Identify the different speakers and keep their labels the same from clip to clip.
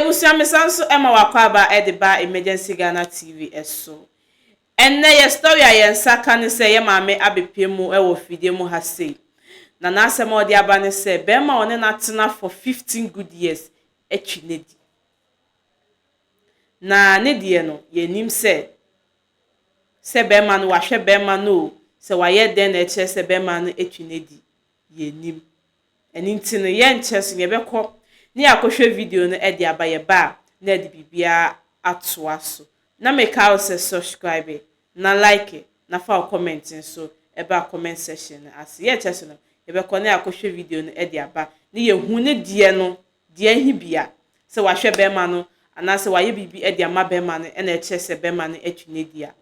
Speaker 1: Ebusua mesan nso ma w'akwaaba de ba Emergency Ghana TV so. Ɛnnɛ yɛ story a yɛn nsa ka ne sɛ yɛ maame abɛpue mu wɔ fidie mu ha sei. Na n'asɛm a ɔde aba ne sɛ bɛrima a ɔne no atena for 15 good years atwi no adi. Na ne deɛ no yɛnnim sɛ sɛ bɛrima no wahwɛ bɛrima no o, sɛ wayɛ dɛn na ɛkyerɛ sɛ bɛrima no atwi no adi, yɛnnim. Ɛno nti no, yɛnkyɛ so no yɛbɛkɔ na yɛakɔhwɛ video no de aba, yɛba a na yɛde biribiara atoa so. Na meka wo sɛ subscribe na like na fa wo comment nso ba comment section no ase. Yɛnkyɛ so no, yɛbɛkɔ na yɛakɔhwɛ video no de aba na yɛahu ne deɛ no, deɛ ahi bia, sɛ wahwɛ bɛrima no anaasɛ wayɛ biribi de ama bɛrima no na ɛkyerɛ sɛ bɛrima no atwi no adi a.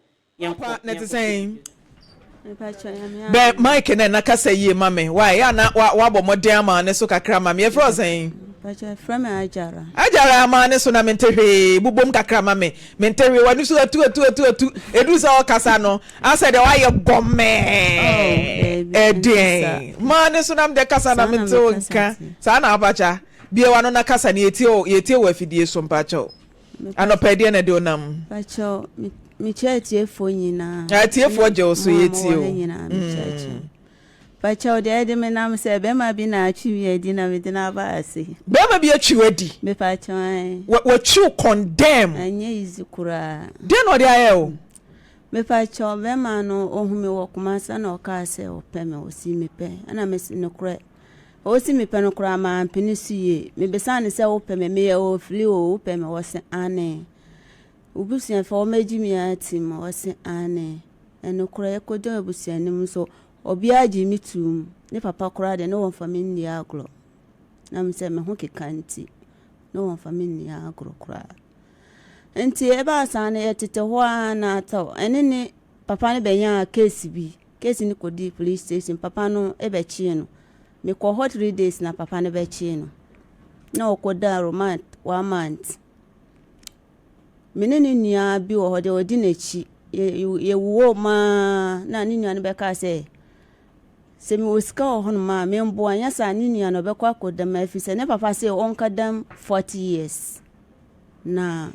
Speaker 1: Yɛnkɔ
Speaker 2: Papa na
Speaker 1: na
Speaker 2: ɛte
Speaker 1: yɛnkɔhwɛ
Speaker 2: sɛn?
Speaker 1: video no.
Speaker 3: Mepakyɛ Nyame
Speaker 2: Bɛ
Speaker 3: adom.
Speaker 2: mic no na kasa yie ma me. Why? Yɛ a na wa wabɔ mmɔden ama ne so kakra ma me. Yɛfrɛ wo sɛn?
Speaker 3: Mepakyɛ frɛ me Ajara.
Speaker 2: Ajara ama ne so na mente hwee. Bobom kakra ma me. Mente hwee. W'ani so atu atu atu atu. Ɛduru sɛ ɔkasa no, asɛ deɛ wayɛ
Speaker 3: Oh,
Speaker 2: gɔmɛɛ.
Speaker 3: daabi, ɛnte saa.
Speaker 2: Ɛdeɛn? Ma ne so na mede kasa na
Speaker 3: Saa na
Speaker 2: mente wo
Speaker 3: mekasa
Speaker 2: nka.
Speaker 3: te.
Speaker 2: Saa na apakyɛ. Bue w'ano na kasa na yɛtie wo yɛtie wo afidie so mpakyɛw. Anɔpa yi deɛ na ɛde wo nam?
Speaker 3: Pakyɛw, me mekyia atiefoɔ nyinaa.
Speaker 2: Atiefoɔ gye wo so
Speaker 3: Mo a
Speaker 2: yɛtie
Speaker 3: mowɔ ha
Speaker 2: o.
Speaker 3: nyinaa mekyia kyia. Pakyɛw deɛ ɛde me nam sɛ bɛrima bi na atwi me adi na mede no aba ase.
Speaker 2: Bɛrima bi atwi wo adi?
Speaker 3: Mepakyɛw ae.
Speaker 2: Watwi wo condemn?
Speaker 3: Ɛnyɛ easy koraa.
Speaker 2: Deɛ na ɔde ayɛ wo?
Speaker 3: Mepakyɛw bɛrima no ohu me wɔ Kumasi na ɔkaa sɛ ɔpɛ me, ɔsi me pɛ ɛna mesi nokorɛ. Ɔsi me pɛ no koraa mampene so yie. Mebisaa no sɛ wopɛ me, meyɛ ofili o, wopɛ me? Ɔse aane. Wo busuafoɔ wɔmmɛgye me atim? Ɔse aane. Ɛnokorɛ yɛkɔduu abusua no mu nso obiara gyee me toom. Ne papa koraa deɛ ne wɔmfa me nni agorɔ. Na mesɛ me ho keka nti ne wɔmfa me nni agorɔ koraa. Nti ɛbaa saa no yɛtete hɔ ara na atɔ ɛne ne papa no bɛnyaa case bi. Case no kɔdii police station papa no bɛkyee no. Mekɔɔ hɔ 3 days na papa no bɛkyee no. Na ɔkɔdaa remand one month. Me ne ne nua bi wɔ hɔ deɛ ɔdi n'akyi. Yɛwuwɔ mu ara na ne nua no bɛkaa sɛ sɛ mewɔ sika wɔ hɔnom a memboa nyɛ saa ne nua no ɔbɛkɔ akɔda mu ɛfiri sɛ ne papa sɛ ɔnka dam 40 years. Na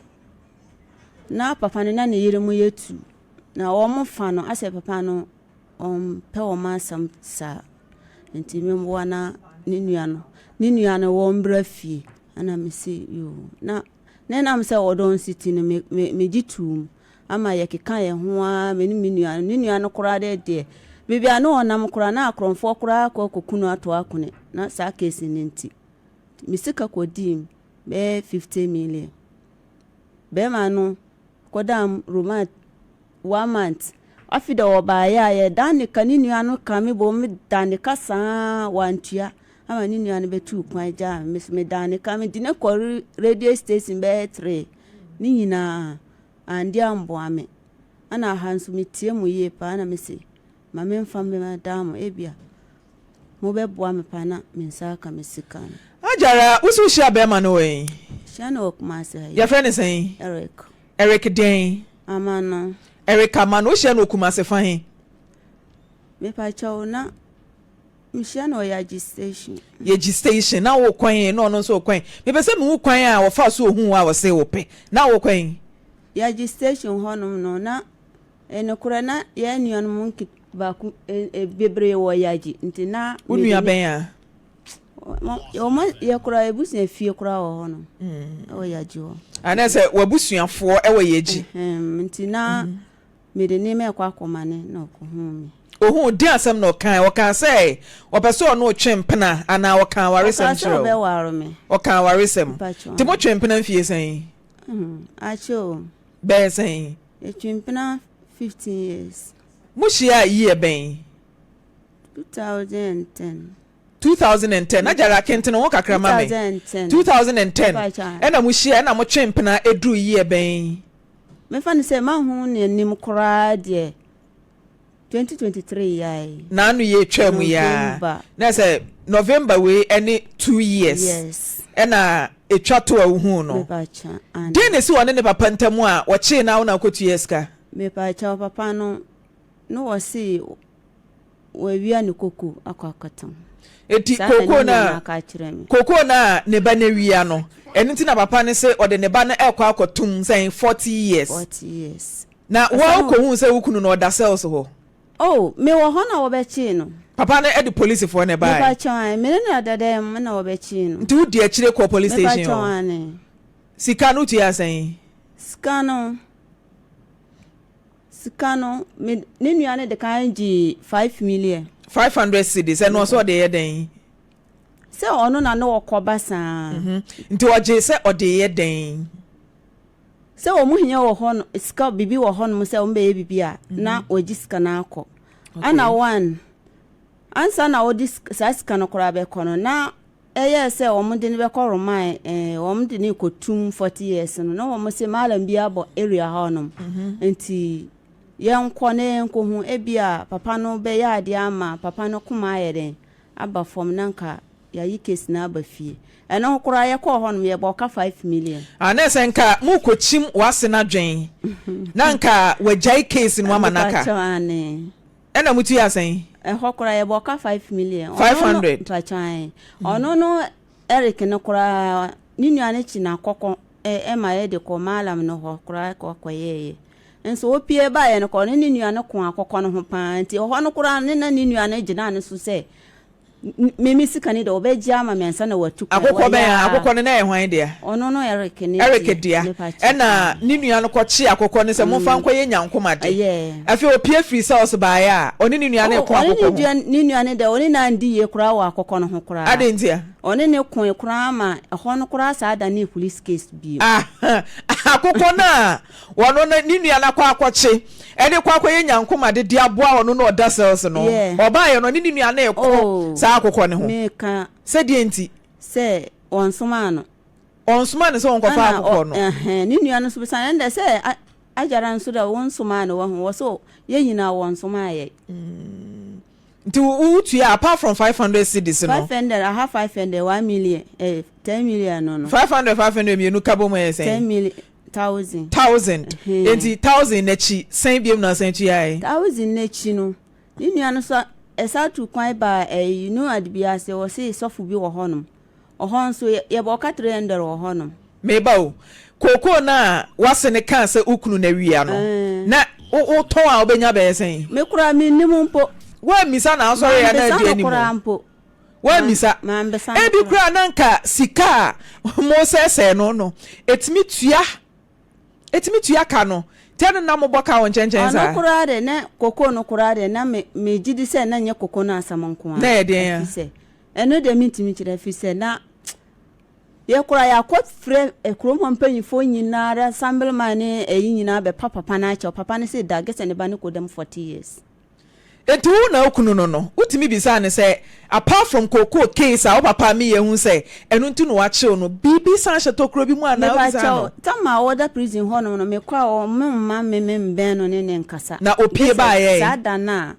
Speaker 3: na papa no na ne yere mu yɛ tu. Na wɔn fa no asɛ papa no ɔmpɛ wɔn asɛm saa. Nti memboa na ne nua no wɔmbra fie. Ɛna mese yoo. Na na ɛnam sɛ ɔdɔ nso ti no me me megye too mu ama yɛkeka yɛn ho ara me ne me nua no. Ne nua no koraa deɛ deɛ baabi a na ɔnam koraa na akorɔmfoɔ koraa akɔ akɔku no ato akone na saa case no nti. Me sika kɔdii mu bɛyɛ 50 million. Bɛrima no kɔdaa remand one month. Afei deɛ ɔbaeɛ a yɛdan ne ka ne nua no ka me bɔ me da ne ka saa wantua ama ne nua no bɛtuu kwan gyaa me. Me so medaa ne ka mede ne kɔ radio station bɛyɛ three ne nyinaa ande amboa me. Ɛna ha nso metie mu yie paa na mese ma memfa mmɛda mo ebia mobɛboa me paa na me nsa aka me sika no.
Speaker 2: Ajara, wo so wohyia bɛrima no wɔ yi?
Speaker 3: Hyia no wɔ Kumasi ha yi.
Speaker 2: Yɛfrɛ ne sɛn?
Speaker 3: Eric.
Speaker 2: Eric dɛn?
Speaker 3: Amano.
Speaker 2: Eric Amano. Wohyia no wɔ Kumasi fa he?
Speaker 3: Mepakyɛw na mehyia no wɔ Yagye station.
Speaker 2: Yagye station na wo kwan na ɔno nso kwan. Mepɛ sɛ mehu kwan a wɔfa so ohun wo a wɔse wo pɛ. Na wo kwan?
Speaker 3: Yagye station hɔnom no na ɛnokorɛ na yɛn nuanom nke baako bebree wɔ Yagye nti na.
Speaker 2: Wo nua bɛn a?
Speaker 3: Wɔn yɛ koraa ebusua fie koraa wɔ hɔnom. Ɛwɔ Yagye hɔ.
Speaker 2: Anaa sɛ w'abusuafoɔ ɛwɔ Yagye?
Speaker 3: Nti na mede nneɛma ɛkɔ akɔma ne na ɔkɔhuu me.
Speaker 2: Ohun di asɛm na ɔkan ɔkan sɛ ɔpɛ sɛ ɔno ɔtwe mpena anaa ɔka awaresɛm
Speaker 3: Ɔkaa sɛ
Speaker 2: kyerɛ wo?
Speaker 3: ɔbɛware me.
Speaker 2: Ɔka awaresɛm.
Speaker 3: Mpakyɛw.
Speaker 2: Nti motwe mpena mfie sɛn?
Speaker 3: Akyɛ o.
Speaker 2: Bɛyɛ sɛn?
Speaker 3: Yɛtwe mpena 15 years.
Speaker 2: Mohyia year bɛn?
Speaker 3: 2010.
Speaker 2: 2010 na gyara kentene ho kakra ma me.
Speaker 3: 2010.
Speaker 2: 2010
Speaker 3: Mpakyɛw.
Speaker 2: Ɛna mohyia ɛna motwe mpena ɛduru year bɛn?
Speaker 3: Mefa no sɛ mahu n'anim koraa deɛ 2023 yae.
Speaker 2: N'ano yɛ etwa mu yaa.
Speaker 3: November.
Speaker 2: Na sɛ November wei ɛne 2 years.
Speaker 3: Yes.
Speaker 2: Ɛna etwa to a wohu no.
Speaker 3: Mepakyɛw. Ana.
Speaker 2: Den na esi wɔne ne papa ntam a wɔkyee na wo na akɔtua sika?
Speaker 3: Mepakyɛw papa no na wɔse wawia ne koko akɔ akɔtɔn.
Speaker 2: Eti
Speaker 3: Saa na ne
Speaker 2: kookoo no
Speaker 3: nua no
Speaker 2: a
Speaker 3: aka akyerɛ me.
Speaker 2: kookoo no a ne ba no awia no, ɛno nti na papa no se ɔde ne ba no rekɔ akɔtom sɛn 40 years.
Speaker 3: 40 years.
Speaker 2: Na wo
Speaker 3: Ɔsan
Speaker 2: a wokɔhuu sɛ wo kunu no ɔda cells hɔ?
Speaker 3: Oh, mewɔ hɔ na wɔbɛkyee no.
Speaker 2: Papa no de polisifoɔ na ɛbaeɛ?
Speaker 3: Mepakyɛw aane, me ne no da dan mu na wɔbɛkyee no.
Speaker 2: Nti wodi akyire kɔɔ police station
Speaker 3: Mepakyɛw
Speaker 2: hɔ?
Speaker 3: aane.
Speaker 2: Sika no wotuaa sɛn?
Speaker 3: Sika no, sika no, me ne nua no de kan gyee 5 million.
Speaker 2: 500 cedis, ɛno ɔsɛ ɔde yɛ dɛn?
Speaker 3: Sɛ ɔno na ne ɔkɔba saa.
Speaker 2: Nti ɔgyee sɛ ɔde yɛ dɛn?
Speaker 3: Sɛ wɔn hia wɔ hɔ no, sika biribi wɔ hɔnom sɛ wɔn bɛyɛ biribi a, na wɔgye sika no akɔ. Ɛna one, ansa na wɔde saa sika no koraa bɛkɔ no, na ɛyɛɛ sɛ wɔn de no bɛkɔ Roman, wɔn de no rekɔtum 40 years no, na wɔn se malam bi abɔ area hɔnom. Nti yɛnkɔ na yɛnkɔhu, ebi a papa no bɛyɛ adeɛ ama papa no koma ayɛ dɛn aba fam na nka yɛayi case no aba fie. Ɛno ho koraa yɛkɔɔ hɔnom yɛbɔɔ ka 5 million.
Speaker 2: Ah, na sɛ nka mokɔkyim w'ase no adwen na nka wagyae case no ama no aka.
Speaker 3: Mepakyɛw aane.
Speaker 2: Ɛna motua sɛn?
Speaker 3: Ɛhɔ koraa yɛbɔɔ ka 5 million.
Speaker 2: 500?
Speaker 3: Mepakyɛw aane. Ɔno no Eric no koraa ne nua no kyi n'akɔkɔ ɛma yɛde kɔ Mallam no hɔ koraa kɔ kɔyɛɛyɛ. Nso opie baeɛ no kɔ ɔne ne nua no ko akɔkɔ no ho paa nti ɛhɔ no koraa ne na ne nua no gyinaa ne so sɛ me me sika ni deɛ ɔbɛgye ama me ansa na watu kwan.
Speaker 2: Akokɔ bɛn a? Akokɔ no na ɛyɛ hwan dea?
Speaker 3: Ɔno no Eric ne
Speaker 2: Eric dea. Ɛna ne nua no kɔkye akokɔ no sɛ momfa nkɔyɛ nyankomade. Afei opie firi cells baeɛ a, ɔne ne nua no reko akokɔ ho.
Speaker 3: Ɔne ne nua no deɛ ɔne no andi yie koraa wɔ akokɔ no ho koraa.
Speaker 2: Adɛn ntia?
Speaker 3: Ɔne no koe koraa ma ɛhɔ no koraa saa danee police case bio.
Speaker 2: Akokɔ no a Ɔno no ne nua no akɔ akɔkye de kɔ akɔyɛ nyankomade de aboa ɔno na ɔda cells no. Ɔbaeɛ no ɔne ne nua no rekɔ saa akokɔ no ho. Sɛ deɛ nti?
Speaker 3: Sɛ wɔnsomaa no.
Speaker 2: Ɔnsomaa no sɛ ɔnkɔfa akokɔ no.
Speaker 3: Ne nua no nso bisa no, ɛnde sɛ agyara nso dɛ wonsomaa no wahu? Wɔ so yɛn nyinaa wɔnsomaa yɛn.
Speaker 2: Nti wo tua apart from 500 cedis no.
Speaker 3: 500 aha 500 1 million 10 million no.
Speaker 2: 500 500 mmienu ka bɔ mu ɛyɛ sɛn?
Speaker 3: 10 million thousand.
Speaker 2: Thousand nti thousand n'akyi sɛn biem na asan tuae?
Speaker 3: Thousand n'akyi no, ne nua no so ɛsan tu kwan baa ɛyi no ade bi ase, wɔse sɔfo bi wɔ hɔnom. Ɔhɔ nso yɛbɔ ɔka 300 wɔ hɔnom.
Speaker 2: Meba o, kookoo no a w'ase no kaa sɛ wo kunu na awia no, na wotɔn a wobɛnya bɛyɛ sɛn?
Speaker 3: Me koraa mennim mpo.
Speaker 2: Woammisa na asɔre a na adi anim?
Speaker 3: Mambisa no koraa mpo.
Speaker 2: Woammisa?
Speaker 3: Mambisa no
Speaker 2: Ebi
Speaker 3: koraa.
Speaker 2: koraa na anka sika a mosɛesɛe no no, ɛtumi tua, ɛtumi tua ka no. Nti ɛno na mobɔ ka wɔ nkyɛnkyɛn
Speaker 3: Ɔno
Speaker 2: saa?
Speaker 3: koraa deɛ na koko no koraa deɛ na me megye di sɛ na nyɛ koko no asɛm nko ara.
Speaker 2: Na ɛyɛ deɛn a?
Speaker 3: Ɛfiri sɛ ɛno deɛ mentumi nkyerɛ ɛfiri sɛ na yɛ koraa yɛakɔ frɛ kurom hɔ mpanyinfoɔ nyinaa ara assemblyman ne ɛyi nyinaa bɛpa papa no akyɛw. Papa no se da gye sɛ ne ba no kɔda mu 40 years.
Speaker 2: Enti wo na wo kunu no no, wotumi bisaa no sɛ apart from kookoo case a wo papa me yɛhu sɛ ɛno nti na wakyew no, biribi san hyɛ tokuro bi mu anaa? Wobisaa
Speaker 3: Mepakyɛw,
Speaker 2: no?
Speaker 3: tam a ɔda prison hɔ nom no, mekɔ a ɔmo mma me me mbɛn no ne ne nkasa.
Speaker 2: Na opie
Speaker 3: Gye sɛ
Speaker 2: baeɛ?
Speaker 3: saa da no a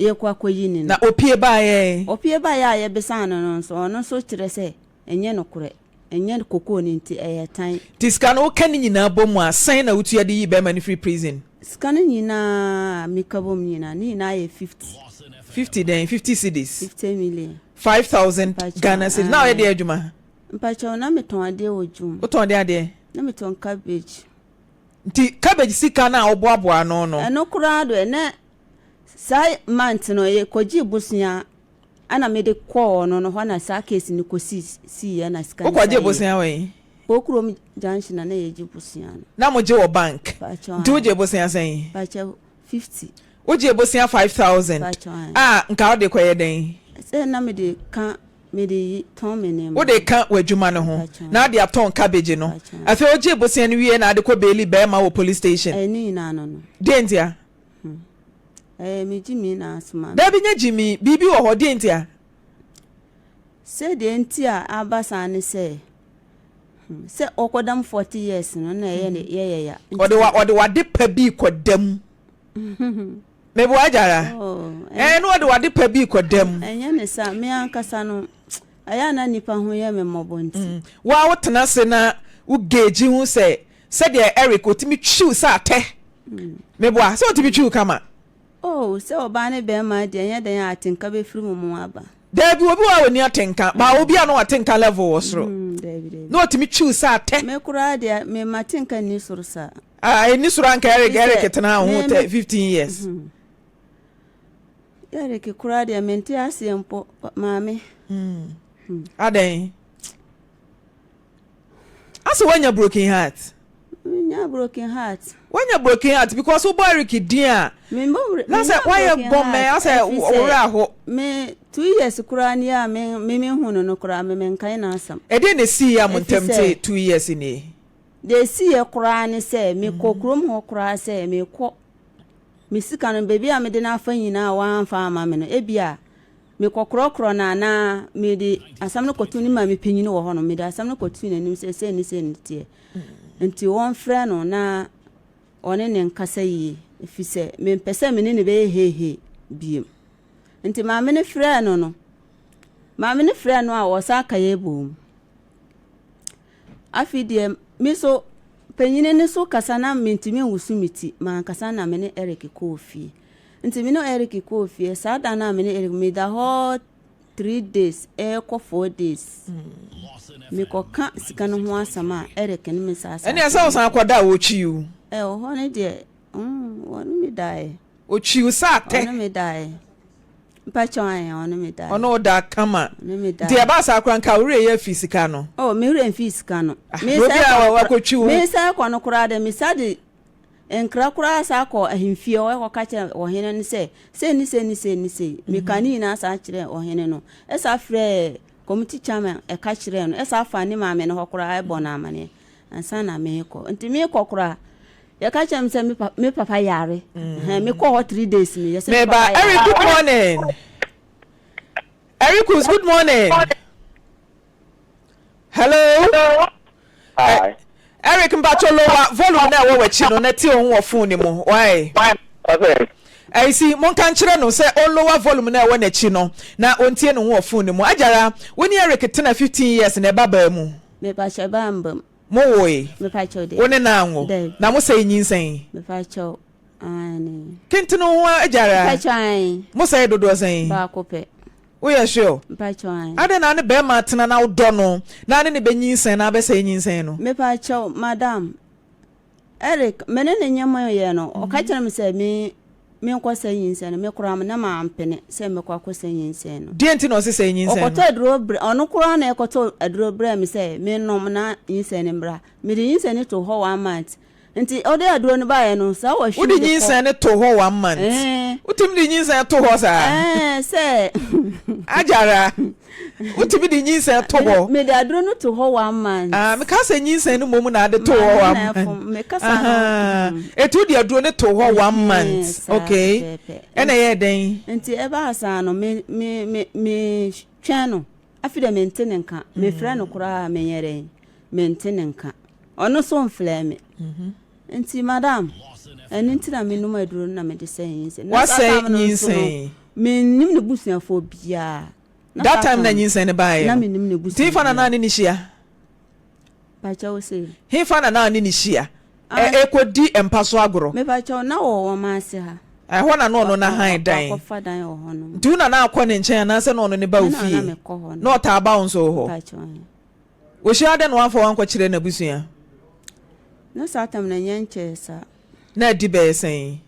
Speaker 3: yɛkɔ akɔyi no no.
Speaker 2: Na opie baeɛ?
Speaker 3: Opie baeɛ a yɛbisaa no no nso, ɔno nso kyerɛ sɛ ɛnyɛ nokorɛ. Ɛnyɛ kokoo no nti, ɛyɛ tan.
Speaker 2: Nti sika no woka ne nyinaa bɔ mu a, sɛn na wotua de yii bɛrima no firi prison?
Speaker 3: Sika no nyinaa a meka bɔ mu nyinaa, ne nyinaa yɛ 50.
Speaker 2: 50 dɛn? 50 cedis?
Speaker 3: 50 million.
Speaker 2: 5,000
Speaker 3: Mpakyɛw,
Speaker 2: Ghana cedis. Na woyɛ
Speaker 3: ae.
Speaker 2: deɛ adwuma?
Speaker 3: Mpakyɛw, na metɔn adeɛ wɔ dwom.
Speaker 2: Wotɔn deɛ adeɛ?
Speaker 3: Na metɔn cabbage.
Speaker 2: Nti cabbage sika no a woboaboa ano no?
Speaker 3: Ɛno koraa deɛ, na saa month no yɛkɔgyee bosea ɛna mede kɔɔ ɔno no hɔ na saa case no kɔsi siiɛ na sika no
Speaker 2: Wokɔgye
Speaker 3: sa yɛ.
Speaker 2: bosea wɔ yi?
Speaker 3: Pokurom junction na na yɛgye bosea no.
Speaker 2: Na mogye wɔ bank?
Speaker 3: Mpakyɛw,
Speaker 2: Nti
Speaker 3: ae.
Speaker 2: wogye bosea sɛn?
Speaker 3: Mpakyɛw, 50.
Speaker 2: Wogye bosea 5,000
Speaker 3: Mpakyɛw, ae.
Speaker 2: a nka wode kɔyɛ dɛn?
Speaker 3: Sɛ na mede ka mede yi tɔn me nneɛma.
Speaker 2: Wode ka w'adwuma no ho
Speaker 3: Mpakyɛw.
Speaker 2: na ade atɔn cabbage no.
Speaker 3: Mpakyɛw.
Speaker 2: Afei wogye bosea no wie na ade kɔ baili bɛrima wɔ police station.
Speaker 3: Ɛyɛ ne nyinaa no.
Speaker 2: Deɛ ntia?
Speaker 3: Ɛyɛ me gyimi na asoma me.
Speaker 2: Dabi, nyɛ gyimi, biribi wɔ hɔ. Deɛ ntia?
Speaker 3: Sɛ deɛ nti a aba saa ne sɛ, sɛ ɔkɔdam 40 years no na ɛyɛ ne yɛyɛ ya.
Speaker 2: Ɔde wa ɔde wade pa bi kɔdam. Meboa agyara.
Speaker 3: Oh,
Speaker 2: Ɛɛ na ɔde wade pa bi kɔdam.
Speaker 3: Ɛnyɛ ne sa, me ankasa no, ɛyɛ a na nipa ho yɛ me mmɔbɔ nti.
Speaker 2: Wo a wotena ase na wo gauge ho sɛ sɛdeɛ Eric otumi twiw sɛ atɛ. Meboa sɛ otumi twiw kama.
Speaker 3: Oh, sɛ ɔbaa ne bɛrima deɛ ɛnyɛ dɛn a atenka bɛfiri mo mu aba.
Speaker 2: Daabi, obi wɔ hɔ a ɔnni atenka, baa obi a na watenka level wɔ soro.
Speaker 3: Mm, daabi, daabi.
Speaker 2: Na ɔtumi twiw sɛ atɛ.
Speaker 3: Me koraa deɛ, me matenka nni soro saa.
Speaker 2: Ah, ɛnni soro anka Eric,
Speaker 3: Ɛfiri sɛ,
Speaker 2: Eric tenaa wo ho
Speaker 3: me,
Speaker 2: tɛ
Speaker 3: me,
Speaker 2: 15 years.
Speaker 3: Mhm. Eric koraa deɛ mente aseɛ mpo, maame.
Speaker 2: Hmm. Adɛn? Asɛ woanya broken heart?
Speaker 3: Menya broken heart.
Speaker 2: Woanya broken heart because wobɔ Eric din a na sɛ woayɛ gɔmɛ asɛ worɛ aho.
Speaker 3: Me 2 years koraa ni a me me mehu no no koraa me menkae n'asɛm.
Speaker 2: Ɛdeɛn na ɛsiiɛ a mo ntam te 2 years nie?
Speaker 3: Deɛ ɛsiiɛ koraa ne sɛ mekɔ kurom hɔ koraa sɛ mekɔ me sika no baabi a mede no afa nyinaa a wɔamfa amma me no ebia Mekɔkorɔkorɔ no anaa mede asɛm no kɔto ne maame panyin wɔ hɔ no, mede asɛm no kɔto n'anim sɛ sei ne sei ne teɛ. Nti wɔmfrɛ no na ɔne ne nkasa yie, ɛfiri sɛ mempɛ sɛ me ne no bɛyɛ heihei biem. Nti maame no frɛɛ no no, maame no frɛɛ no a wɔsan ka yɛ boom. Afei deɛ me nso panyin no so kasa na mentumi nwusu me ti, mankasa na me ne Eric kɔɔ fie. Nti me ne Eric kɔɔ fie. Saa da no a me ne Eric, meda hɔ 3 days ɛrekɔ 4 days. Mekɔka sika no ho asɛm a Eric ne me saa saa.
Speaker 2: Ɛnna ɛsɛ wosan kɔda a wɔtwi wo.
Speaker 3: Ɛwɔ hɔ no deɛ, wɔne me daeɛ.
Speaker 2: Ɔtwi wo sɛ atɛ.
Speaker 3: Ɔne me daeɛ. Mpakyɛw ayɛ ɔne me daeɛ.
Speaker 2: Ɔne wo da kama.
Speaker 3: Ɔne me daeɛ.
Speaker 2: Nti ɛbaa saa koraa nka wo werɛ yɛ afi sika no.
Speaker 3: Oh, me werɛ mfi sika no.
Speaker 2: Ah, na obi a wakɔtwi wo.
Speaker 3: Me sɛ kɔ no koraa de, mesa de nkra koraa saa kɔ ahemfie hɔ ɛkɔka kyerɛ ɔhene no sɛ sei ne sei ne sei ne sei. Meka ne nyinaa saa kyerɛ ɔhene no. Ɛsa frɛɛ committee chairman ɛka kyerɛɛ no. Ɛsa fa ne maame no hɔ koraa ɛbɔ no amaneɛ ansa na meekɔ. Nti meekɔ koraa yɛka kyerɛ me sɛ me, pa, me papa yare. Mm. Mekɔ hɔ 3 days no yɛsɛ me papa yare.
Speaker 2: Eric, good morning. Ericus, good morning. Hello.
Speaker 4: Hello. Hi.
Speaker 2: Eric mpacho lower volume na ɛwɔ w'akyi no na tie ohun wɔ phone ne mu. Why?
Speaker 4: Okay.
Speaker 2: Ɛsi monka nkyerɛ no sɛ ɔnlower volume na ɛwɔ n'akyi no na ɔntie ne ho wɔ phone ne mu. Agyara, wo ne Eric tena 15 years na ɛba baa mu.
Speaker 3: Mepakyɛ ba mbam.
Speaker 2: Mo woe.
Speaker 3: Mepakyɛw de.
Speaker 2: Wo ne na anwo.
Speaker 3: Dabi.
Speaker 2: Na mo sɛ nyinsɛn.
Speaker 3: Mepakyɛw aane.
Speaker 2: Kentene ho agyara.
Speaker 3: Mepakyɛw aane.
Speaker 2: Mo sɛ dodoɔ sɛn?
Speaker 3: Baako pɛ.
Speaker 2: Woyɛ sure?
Speaker 3: Mepakyɛw aane.
Speaker 2: Adɛn na ne bɛrima atena na wodɔ no na ne ne bɛnyinsɛn na abɛsɛe nyinsɛn no?
Speaker 3: Mepakyɛw madam. Eric, me ne ne nyɛmɔeɛ no, ɔka kyerɛ me sɛ me menkɔsɛe nyinsɛn no. Me koraa na mampene sɛ mɛkɔ akɔsɛe nyinsɛn no.
Speaker 2: Deɛ nti na ɔse sɛe nyinsɛn no?
Speaker 3: Ɔkɔtɔ aduro brɛ, ɔno koraa na ɛkɔtɔ aduro brɛ me sɛ mennom na nyinsɛn no mmra. Mede nyinsɛn no too hɔ one month. Nti ɔde aduro no baeɛ no, saa wahwim
Speaker 2: Wode
Speaker 3: de kɔ.
Speaker 2: nyinsɛn no too hɔ one month?
Speaker 3: Ɛɛ.
Speaker 2: Wotumi de nyinsɛn to hɔ saa?
Speaker 3: Ɛɛ sɛ.
Speaker 2: Agyara, wotumi de nyinsɛn to hɔ?
Speaker 3: Mede aduro no to hɔ one month.
Speaker 2: Ah, meka sɛ nyinsɛn no mmom na ade to hɔ one
Speaker 3: Maame na
Speaker 2: month.
Speaker 3: ɛfom, mekasa no.
Speaker 2: Etu wode aduro no to hɔ one month.
Speaker 3: Saa
Speaker 2: Okay.
Speaker 3: pɛpɛɛpɛ.
Speaker 2: Ɛna ɛyɛɛ dɛn?
Speaker 3: Nti ɛbaa saa no, me me me me twɛn no. Afei deɛ mente ne nka. Mefrɛ no koraa menyɛ dɛn? Mente ne nka. Ɔno nso mfrɛ me. Nti madam, ɛno nti na menom aduro no na mede sɛe nyinsɛn. Na saa
Speaker 2: Wasɛe
Speaker 3: time no nso no,
Speaker 2: nyinsɛn.
Speaker 3: mennim ne busuafoɔ biara. Na
Speaker 2: That
Speaker 3: saa
Speaker 2: time na
Speaker 3: time no,
Speaker 2: nyinsɛn no baeɛ
Speaker 3: na
Speaker 2: no.
Speaker 3: mennim ne
Speaker 2: Nti
Speaker 3: busua
Speaker 2: hefa na na
Speaker 3: biara.
Speaker 2: ne ne hyia?
Speaker 3: Pakyɛ wo se?
Speaker 2: Hefa na na ne ne hyia?
Speaker 3: Ah,
Speaker 2: Ɛkɔdi mpa so agorɔ.
Speaker 3: Mepakyɛ na wɔ wɔn ase ha.
Speaker 2: Ɛhɔ na na ɔno na han dan.
Speaker 3: Wakɔfa dan wɔ hɔ nom.
Speaker 2: Nti wo na na akɔ ne nkyɛn anaasɛ na ɔno ne ba wo
Speaker 3: Me na na
Speaker 2: fie?
Speaker 3: mekɔ hɔ
Speaker 2: Na ɔtaa ba wo nso wo hɔ?
Speaker 3: Pakyɛ ɔhe.
Speaker 2: Wɔhyia dɛn na wamfa wo ankɔkyerɛ n'abusua?
Speaker 3: Na saa tam no ɛnyɛ nkyɛɛ saa.
Speaker 2: Na adi bɛyɛ sɛn?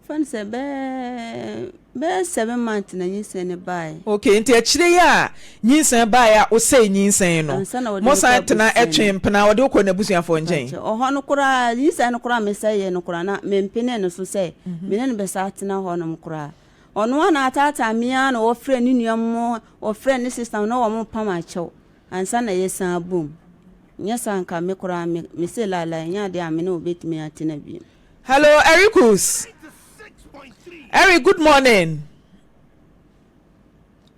Speaker 3: Fa no sɛ bɛyɛ bɛyɛ 7 months na nyinsɛn no baeɛ.
Speaker 2: Okay, nti akyire yi a nyinsɛn baeɛ a wosɛe nyinsɛn no,
Speaker 3: Ansa na wɔde me kɔ
Speaker 2: mosan tena
Speaker 3: abusua
Speaker 2: ɛtwe
Speaker 3: no.
Speaker 2: mpena, wɔde wo kɔ n'abusuafoɔ nkyɛn?
Speaker 3: Pakyɛ, ɔhɔ no koraa, nyinsɛn no koraa mesɛeɛ no koraa na mempene no so sɛ me ne no bɛsan atena hɔnom koraa. Ɔno ara na ataataa me ara na ɔfrɛ ne nua mo, ɔfrɛ ne sister na wɔn pam akyɛw ansa na yɛsan bom. Nyɛ saa nka me koraa me mese laelae ɛnyɛ adeɛ a me ne wo bɛtumi atena bio.
Speaker 2: Hello, Ericus. Eric, good morning.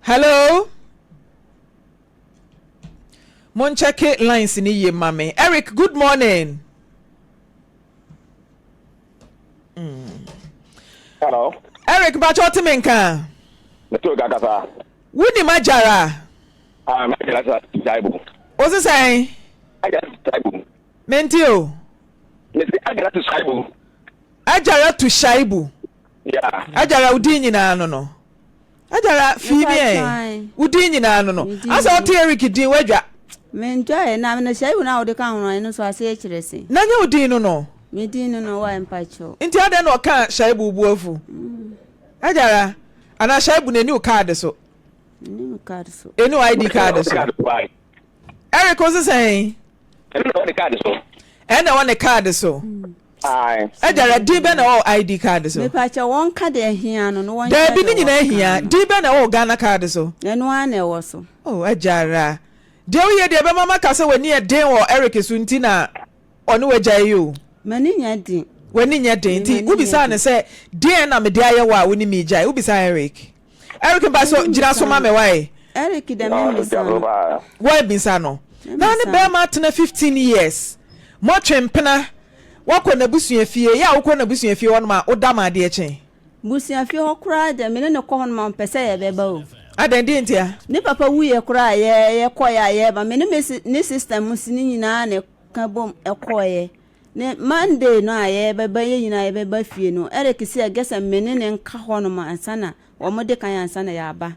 Speaker 2: Hello. Monkyɛke lines ni yie ma me. Eric, good morning.
Speaker 4: Hello.
Speaker 2: Eric, mpakyɛ ɔte me nka.
Speaker 4: Meto kakasa.
Speaker 2: Wonim agyara?
Speaker 4: Ah, me agyara sa Jaibo.
Speaker 2: Wo se sɛn?
Speaker 4: Agyara to Shaibu.
Speaker 2: Mente o.
Speaker 4: Mese agyara to Shaibu.
Speaker 2: Agyara to Shaibu.
Speaker 4: Yeah.
Speaker 2: Agyara wo din nyinaa no no. Agyara fii mi ɛ. Wo din nyinaa no no. Asɛ ɔte Eric din wadwa.
Speaker 3: Mendwae na na Shaibu na wode ka ho no ɛno nso aseɛ kyerɛ se.
Speaker 2: Na nyɛ wo din no no.
Speaker 3: Me din no no wae mpakyɛw.
Speaker 2: Nti adɛn na ɔka Shaibu wo bo afu? Agyara anaa Shaibu na ɛni wo card so.
Speaker 3: Ɛni me card so.
Speaker 2: Ɛni wo ID card so. Eric wo se sɛn?
Speaker 4: Ɛno na ɛwɔ ne card so.
Speaker 2: Ɛna ɛwɔ ne card so. Agyara, din bɛn na ɛwɔ wo ID card so?
Speaker 3: Mepakyɛw, wɔnka deɛ ɛhia no na wɔnkyerɛ deɛ
Speaker 2: Daabi, ne nyinaa
Speaker 3: wɔka
Speaker 2: hia.
Speaker 3: no.
Speaker 2: Din bɛn na ɛwɔ wo Ghana card so?
Speaker 3: Ɛno ara na ɛwɔ so.
Speaker 2: Oh, Agyara, deɛ woyɛ deɛ ɛbɛma maka sɛ w'ani yɛ den wɔ Eric so nti na ɔne wo agyae yi o.
Speaker 3: M'ani nyɛ den.
Speaker 2: W'ani nyɛ den
Speaker 3: Me,
Speaker 2: nti
Speaker 3: m'ani nyɛ
Speaker 2: wobisaa no
Speaker 3: den.
Speaker 2: sɛ deɛn na mede ayɛ wo a wo ne me regyae? Wobisaa Eric? Eric mpa so gyina so ma me wae.
Speaker 3: Eric dɛ me mmisa no.
Speaker 2: Woabisa no. Na ne bɛrima atena 15 years. Moatwe mpena. Woakɔ n'abusua fie. Yɛ a wokɔ n'abusua fie hɔnom a woda ma adeɛ kye.
Speaker 3: Busua fie hɔ koraa deɛ me ne no kɔ hɔnom a ɔmpɛ sɛ yɛbɛba o.
Speaker 2: Adɛn deɛ ntia?
Speaker 3: Ne papa wuiɛ koraa a yɛ yɛkɔeɛ a yɛreba me ne me ne sister mu si ne nyinaa na ɛka bom ɛkɔeɛ. Ne Monday no a yɛbɛba yɛn nyinaa yɛbɛba fie no, Eric se ɛgɛ sɛ me ne no nka hɔnom ansa na wɔn de kan ansa na yɛaba.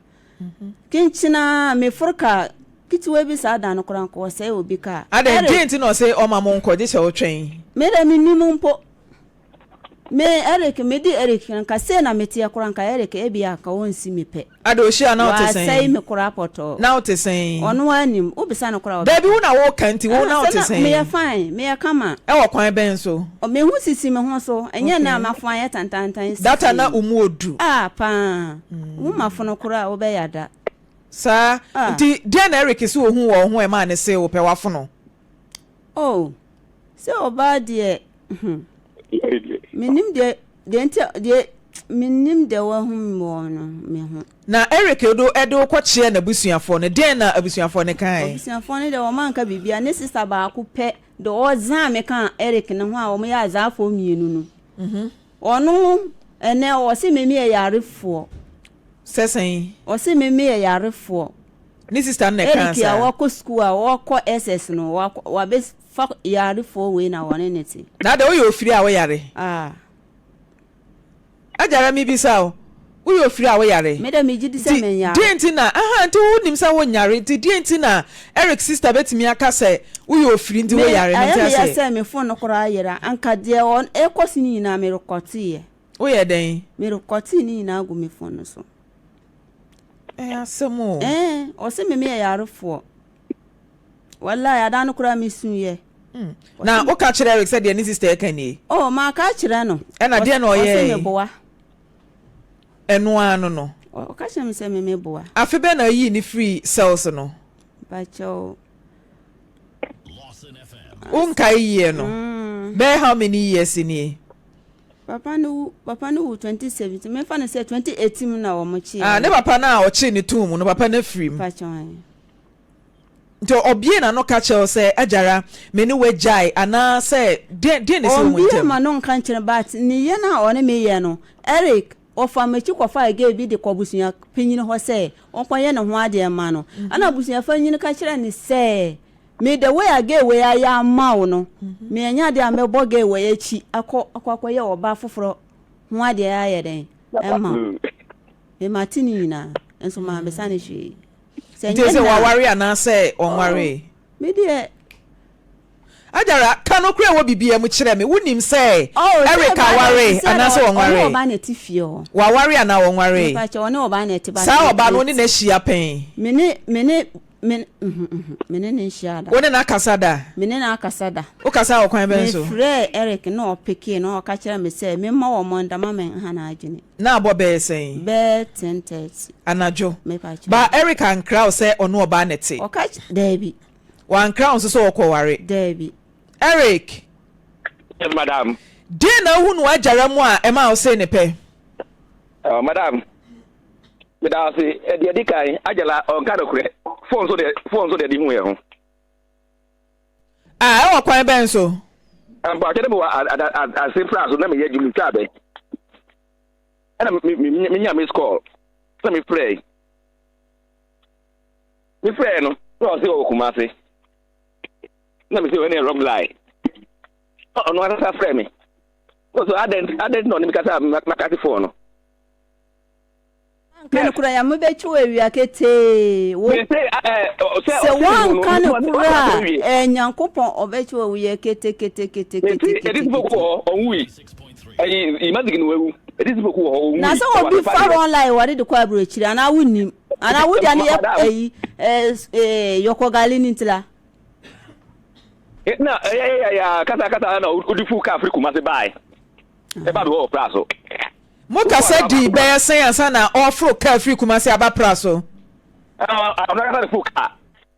Speaker 3: Kyenkyen ara meforo kaa ketewa bi saa da no koraa nka ɔsɛe obi kaa.
Speaker 2: Adɛn, deɛn nti na ɔse ɔma mo nkɔ gye sɛ wotwɛn?
Speaker 3: Me deɛ mennim mpo. Me Eric, me di Eric nka sei na meteɛ koraa nka Eric ebia nka ɔnsi me pɛ.
Speaker 2: Ada ohyia na wote sɛn?
Speaker 3: Wasɛe me koraa pɔtɔɔ.
Speaker 2: Na wote sɛn?
Speaker 3: Ɔno ara nim, wobisa no koraa ɔbɛka.
Speaker 2: Dabi wo na woka nti wo na wote sɛn?
Speaker 3: Meyɛ fine, meyɛ kama.
Speaker 2: Ɛwɔ kwan bɛn so?
Speaker 3: Me ho sisi me ho so, ɛnyɛ nnɛ a m'afono ayɛ tantaantan sisi.
Speaker 2: Data na wo mu odu.
Speaker 3: Ah paa, wo m'afono koraa wobɛya da.
Speaker 2: Saa, nti deɛn na Eric se ohuu wɔ wo ho a ɛmaa ne see wo pɛ w'afono?
Speaker 3: Oh, sɛ ɔbaa deɛ, hmm, mennim deɛ, deɛ nti a, deɛ, mennim deɛ wahu me wɔ no, me ho.
Speaker 2: Na Eric de wo de wo kɔkyeɛ n'abusuafoɔ no, deɛn na abusuafoɔ no kaae?
Speaker 3: Abusuafoɔ no deɛ wɔn anka biribiara, ne sista baako pɛ deɛ ɔzaa me kaa Eric no ho a wɔn yɛ azaafoɔ mmienu no. Ɔno, ɛnɛ ɔse me meyɛ yarefoɔ.
Speaker 2: Sɛ sɛn?
Speaker 3: Ɔse me meyɛ yarefoɔ.
Speaker 2: Ne sister no na ɛkaa
Speaker 3: Eric
Speaker 2: saa.
Speaker 3: a wakɔ sukuu a ɔkɔ SS no, wakɔ, wabɛfa yarefoɔ wei na wɔne no te.
Speaker 2: Na adɛn, woyɛ ofiri a woyare?
Speaker 3: Ah.
Speaker 2: Agyara mebisa wo, woyɛ ofiri a woyare?
Speaker 3: Me dɛ megye di sɛ
Speaker 2: Nti
Speaker 3: menyare.
Speaker 2: deɛn nti na, aha, nti wonim sɛ wonyare, nti deɛn nti na Eric sister bɛtumi aka sɛ woyɛ ofiri nti
Speaker 3: Me,
Speaker 2: woyare?
Speaker 3: ɛyɛ
Speaker 2: Mente
Speaker 3: me ya
Speaker 2: aseɛ.
Speaker 3: sɛ me phone no koraa ayera, anka deɛ ɔ, ɛrekɔ so no nyinaa merekɔteeɛ.
Speaker 2: Woyɛ dɛn?
Speaker 3: Merekɔtee ne nyinaa gu me phone no so.
Speaker 2: Ɛyɛ asɛm o.
Speaker 3: Ɛɛ, ɔse me meyɛ yarefoɔ. Wallahi, ada no koraa mesuiɛ.
Speaker 2: Hmm. Na woka kyerɛ Eric sɛ deɛ ne sister ɛka nie?
Speaker 3: Oh, maka akyerɛ no.
Speaker 2: Ɛna deɛ na ɔyɛɛ?
Speaker 3: Ɔse meboa.
Speaker 2: Ɛno ara no no.
Speaker 3: Ɔka kyerɛ me sɛ me meboa.
Speaker 2: Afe bɛn na ɔyii ne firi cells no?
Speaker 3: Mpakyɛw.
Speaker 2: Wonkae year no?
Speaker 3: Mm.
Speaker 2: Bɛyɛ how many years nie?
Speaker 3: Papa no wu papa no wu 2017 mefa no sɛ 2018 mu na wɔn kyee.
Speaker 2: Ah ne papa no a ɔkyee ne too mu no papa no afiri mu. Nti ɔbie n'ano ka kyerɛ wo sɛ agyara me ne wagyae anaa sɛ deɛ deɛ na ɛsi wɔn
Speaker 3: Ɔmbie
Speaker 2: ntam.
Speaker 3: ma no nka nkyerɛ but ne yɛ no a ɔne me yɛ no Eric ɔfa m'akyi kɔfaa girl bi de kɔ abusua panyin hɔ sɛ ɔnkɔyɛ ne ho adeɛ mma no ɛna abusua panyin ka kyerɛ no sɛ Me the way a gay wei ayɛ ama wo no, me ɛnyɛ adeɛ a mɛbɔ gay wei akyi akɔ akɔ akɔyɛ ɔbaa foforɔ ho adeɛ ayɛ dɛn ɛma wo. Me mate ne nyinaa, nso maa mesa ne hwee.
Speaker 2: Sɛ nyɛ sɛ waware anaasɛ ɔnwaree?
Speaker 3: Oh, me deɛ.
Speaker 2: Ajara, ka nokorɛ wɔ biribiara mu kyerɛ me. Wonim sɛ
Speaker 3: oh,
Speaker 2: Eric aware anaasɛ ɔnwaree?
Speaker 3: Ɔne ɔbaa na ɛte fie hɔ.
Speaker 2: Waware anaa ɔnwaree?
Speaker 3: Mepakyɛ ɔne ɔbaa na ɛte ba.
Speaker 2: Saa ɔbaa no wo ne no ahyia pɛn?
Speaker 3: Me ne me ne Me, mhm, mhm, me ne no nhyiaa da.
Speaker 2: Wo ne no akasa da?
Speaker 3: Me ne no akasa da.
Speaker 2: Wokasa wɔ kwan bɛn so?
Speaker 3: Mefrɛɛ Eric na ɔpekee na ɔka kyerɛɛ me sɛ memma wɔn nda ma menha n'adwene.
Speaker 2: Na abɔ bɛyɛ sɛn?
Speaker 3: Bɛyɛ 10:30.
Speaker 2: Anadwo.
Speaker 3: Mepa kyɛw.
Speaker 2: Ba Eric ankra wo sɛ ɔne ɔbaa na ɛte?
Speaker 3: Ɔka ky, daabi.
Speaker 2: Wankra wo nso sɛ ɔkɔware?
Speaker 3: Daabi.
Speaker 2: Eric!
Speaker 4: Yes, madam.
Speaker 2: Deɛn na wohu no w'agyara mu a ɛmaa wosee ne pɛ?
Speaker 4: Oh, madam. Meda wo ase. Deɛ ɛdi kan, Ajala ɔnka nokorɛ. Phone so deɛ, phone so deɛ de hu yɛn ho.
Speaker 2: Ah, ɛwɔ kwan bɛn so?
Speaker 4: Mpakyɛ ne mewɔ ase pra so na meyɛ adwuma metwa abɛ. Ɛna menya miss call. Na mefrɛe. Mefrɛe no, na ɔse ɔwɔ Kumase. Na mese ɛne wrong line. Ɔno ankasa frɛ me. So adɛn adɛn na ɔne me kasa a makate phone no?
Speaker 3: Anka no kora ya mobɛkyi wɔ awia ketee wo. Sɛ woanka no kora a eh, Nyankopɔn ɔbɛkyi wɔ woyɛ kete kete kete kete kete. Na sɛ obi fa wrong line wɔde de kɔ aburokyiri anaa wonnim anaa wogya no yɛ ayi yɔkɔgali ne ntila.
Speaker 4: Na ɛyɛ yɛ kasa kasa na odi fu kaa firi Kumasi baae ɛba bi wɔ ɔpra so.
Speaker 2: Mo kasa dii bɛyɛ sɛn ansa na ɔreforo kaa firi Kumasi aba Pra so?
Speaker 4: Ɔno ankasa na foro kaa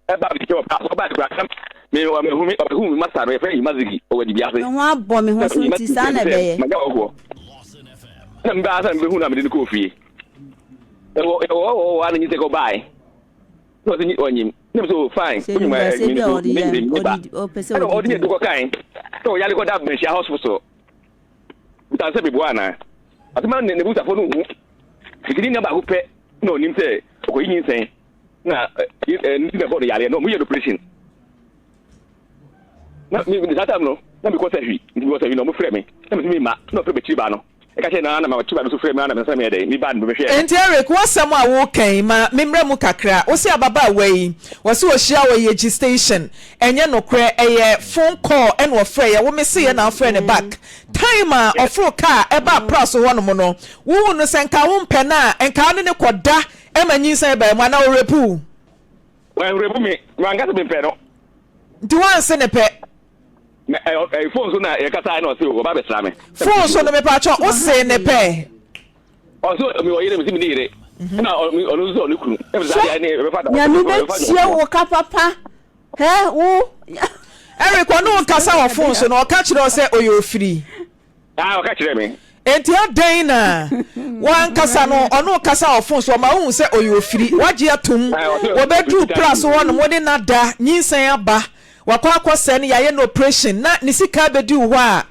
Speaker 4: ɛba me nkyɛn wɔ Pra so. Ɔbaa kura na me ɔbɛhu me ɔbɛhu me masa no yɛfrɛ no Imazigi ɔwɔ Adibia ase.
Speaker 3: Me ho abɔ me ho so nti saa na ɛbɛyɛ.
Speaker 4: Magya wɔ hɔ. Na mebaa sɛ mebɛhu no a mede no kɔɔ fie. Ɛwɔ ɛwɔ hɔ wɔ hɔ a na nyinsɛn kɔ bae. Na ɔsɛ ɔnyim. Na me so fine.
Speaker 3: Sɛ animguaseɛ bi a ɔde yɛ ɔde ɔpɛ sɛ
Speaker 4: ɔde
Speaker 3: ɔde
Speaker 4: ne dukɔ kan. Sɛ ɔyare kɔda Manhyia hospital. Bisa no sɛ meboa anaa. Ɔse ma n'abusafo no nhu. Nti ne nua baako pɛ na ɔnim sɛ ɔkɔyi nyinsɛn na ɛno nti na ɛbɔɔ no yareɛ na ɔmo yɛ no operation. Na me saa time no na mekɔ sahwi nti mekɔ sahwi na ɔmo frɛ me na mese memma na ɔfrɛ m'akyiri ba no ɛka kyerɛ no ara na m'akyiri ba no nso frɛ me ara na me nsa meyɛ dɛn meba no mebɛhwɛɛ no.
Speaker 2: Enti Eric, w'asɛm a woreka yi, ma memmrɛ mu kakra. Wose ababaawa yi, wɔse ɔhyiaa wɔ Yeji station. Ɛnyɛ nokorɛ, ɛyɛ phone call ɛna ɔfrɛeɛ, wo meseeɛ na wofrɛɛ no back. Time a ɔforo car ɛbaa Praso hɔ nom no, wohuu no sɛ nka wompɛ no a, nka wo ne no kɔda ma nyinsɛn baa mu anaa ɔrape wo?
Speaker 4: Wanrape me, manka sɛ mempɛ no.
Speaker 2: Nti woanse no pɛ?
Speaker 4: Na ɛyɛ phone so na yɛkasaeɛ na ɔse ɔba abɛsra me.
Speaker 2: Phone so no mepakyɛw, wosee no pɛ?
Speaker 4: Ɔse mewɔ yere, mese menni yere. Ɛna ɔno nso sɛ ɔne kunu.
Speaker 3: Hwɛ, Nyame bɛtua wo ka papa. Hɛ, wo.
Speaker 2: Eric, ɔne wo kasa wɔ fon so na ɔka kyerɛ wo sɛ ɔyɛ ofiri.
Speaker 4: Ah, ɔka kyerɛ me.
Speaker 2: Enti adɛn na wankasa no ɔne wo kasa wɔ fon so ɔma wohu sɛ ɔyɛ ofiri. Wagye atom. Wɔbɛduru pra so hɔnom, wo ne no ada, nyinsɛn aba, wakɔ akɔsɛe no, yɛayɛ no operation na ne sika abɛdi wo hɔ a,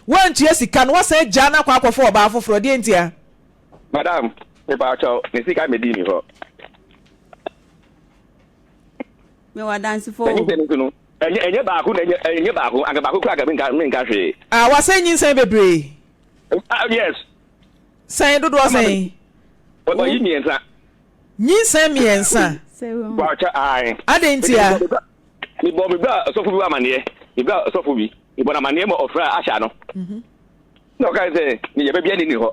Speaker 2: woantua sika no, woasan agyaa no akɔ akɔfa ɔbaa foforɔ. Deɛ ntia?
Speaker 4: Madam, mepaakyɛw, ne sika mmɛdii me hɔ.
Speaker 3: Mewɔ adansefo o.
Speaker 4: Nyinsɛn nso no, ɛnyɛ ɛnyɛ baako na ɛnyɛ ɛnyɛ baako, anka baako koraa anka menka menka hwee.
Speaker 2: Ah, wasɛe nyinsɛn bebree.
Speaker 4: Ah, yes.
Speaker 2: Sɛn dodoɔ sɛn?
Speaker 4: Ɔyi mmiɛnsa.
Speaker 2: Nyinsɛn mmiɛnsa.
Speaker 4: Wakyɛ ae.
Speaker 2: Adɛn ntia?
Speaker 4: Mebɔ me bra ɔsɔfo bi amaneɛ. Me bra ɔsɔfo bi. Mebɔ no amaneɛ ma ɔfrɛ ahyɛ no. Mhm. Na ɔka sɛ ne yɛbɛ bia ne ni hɔ.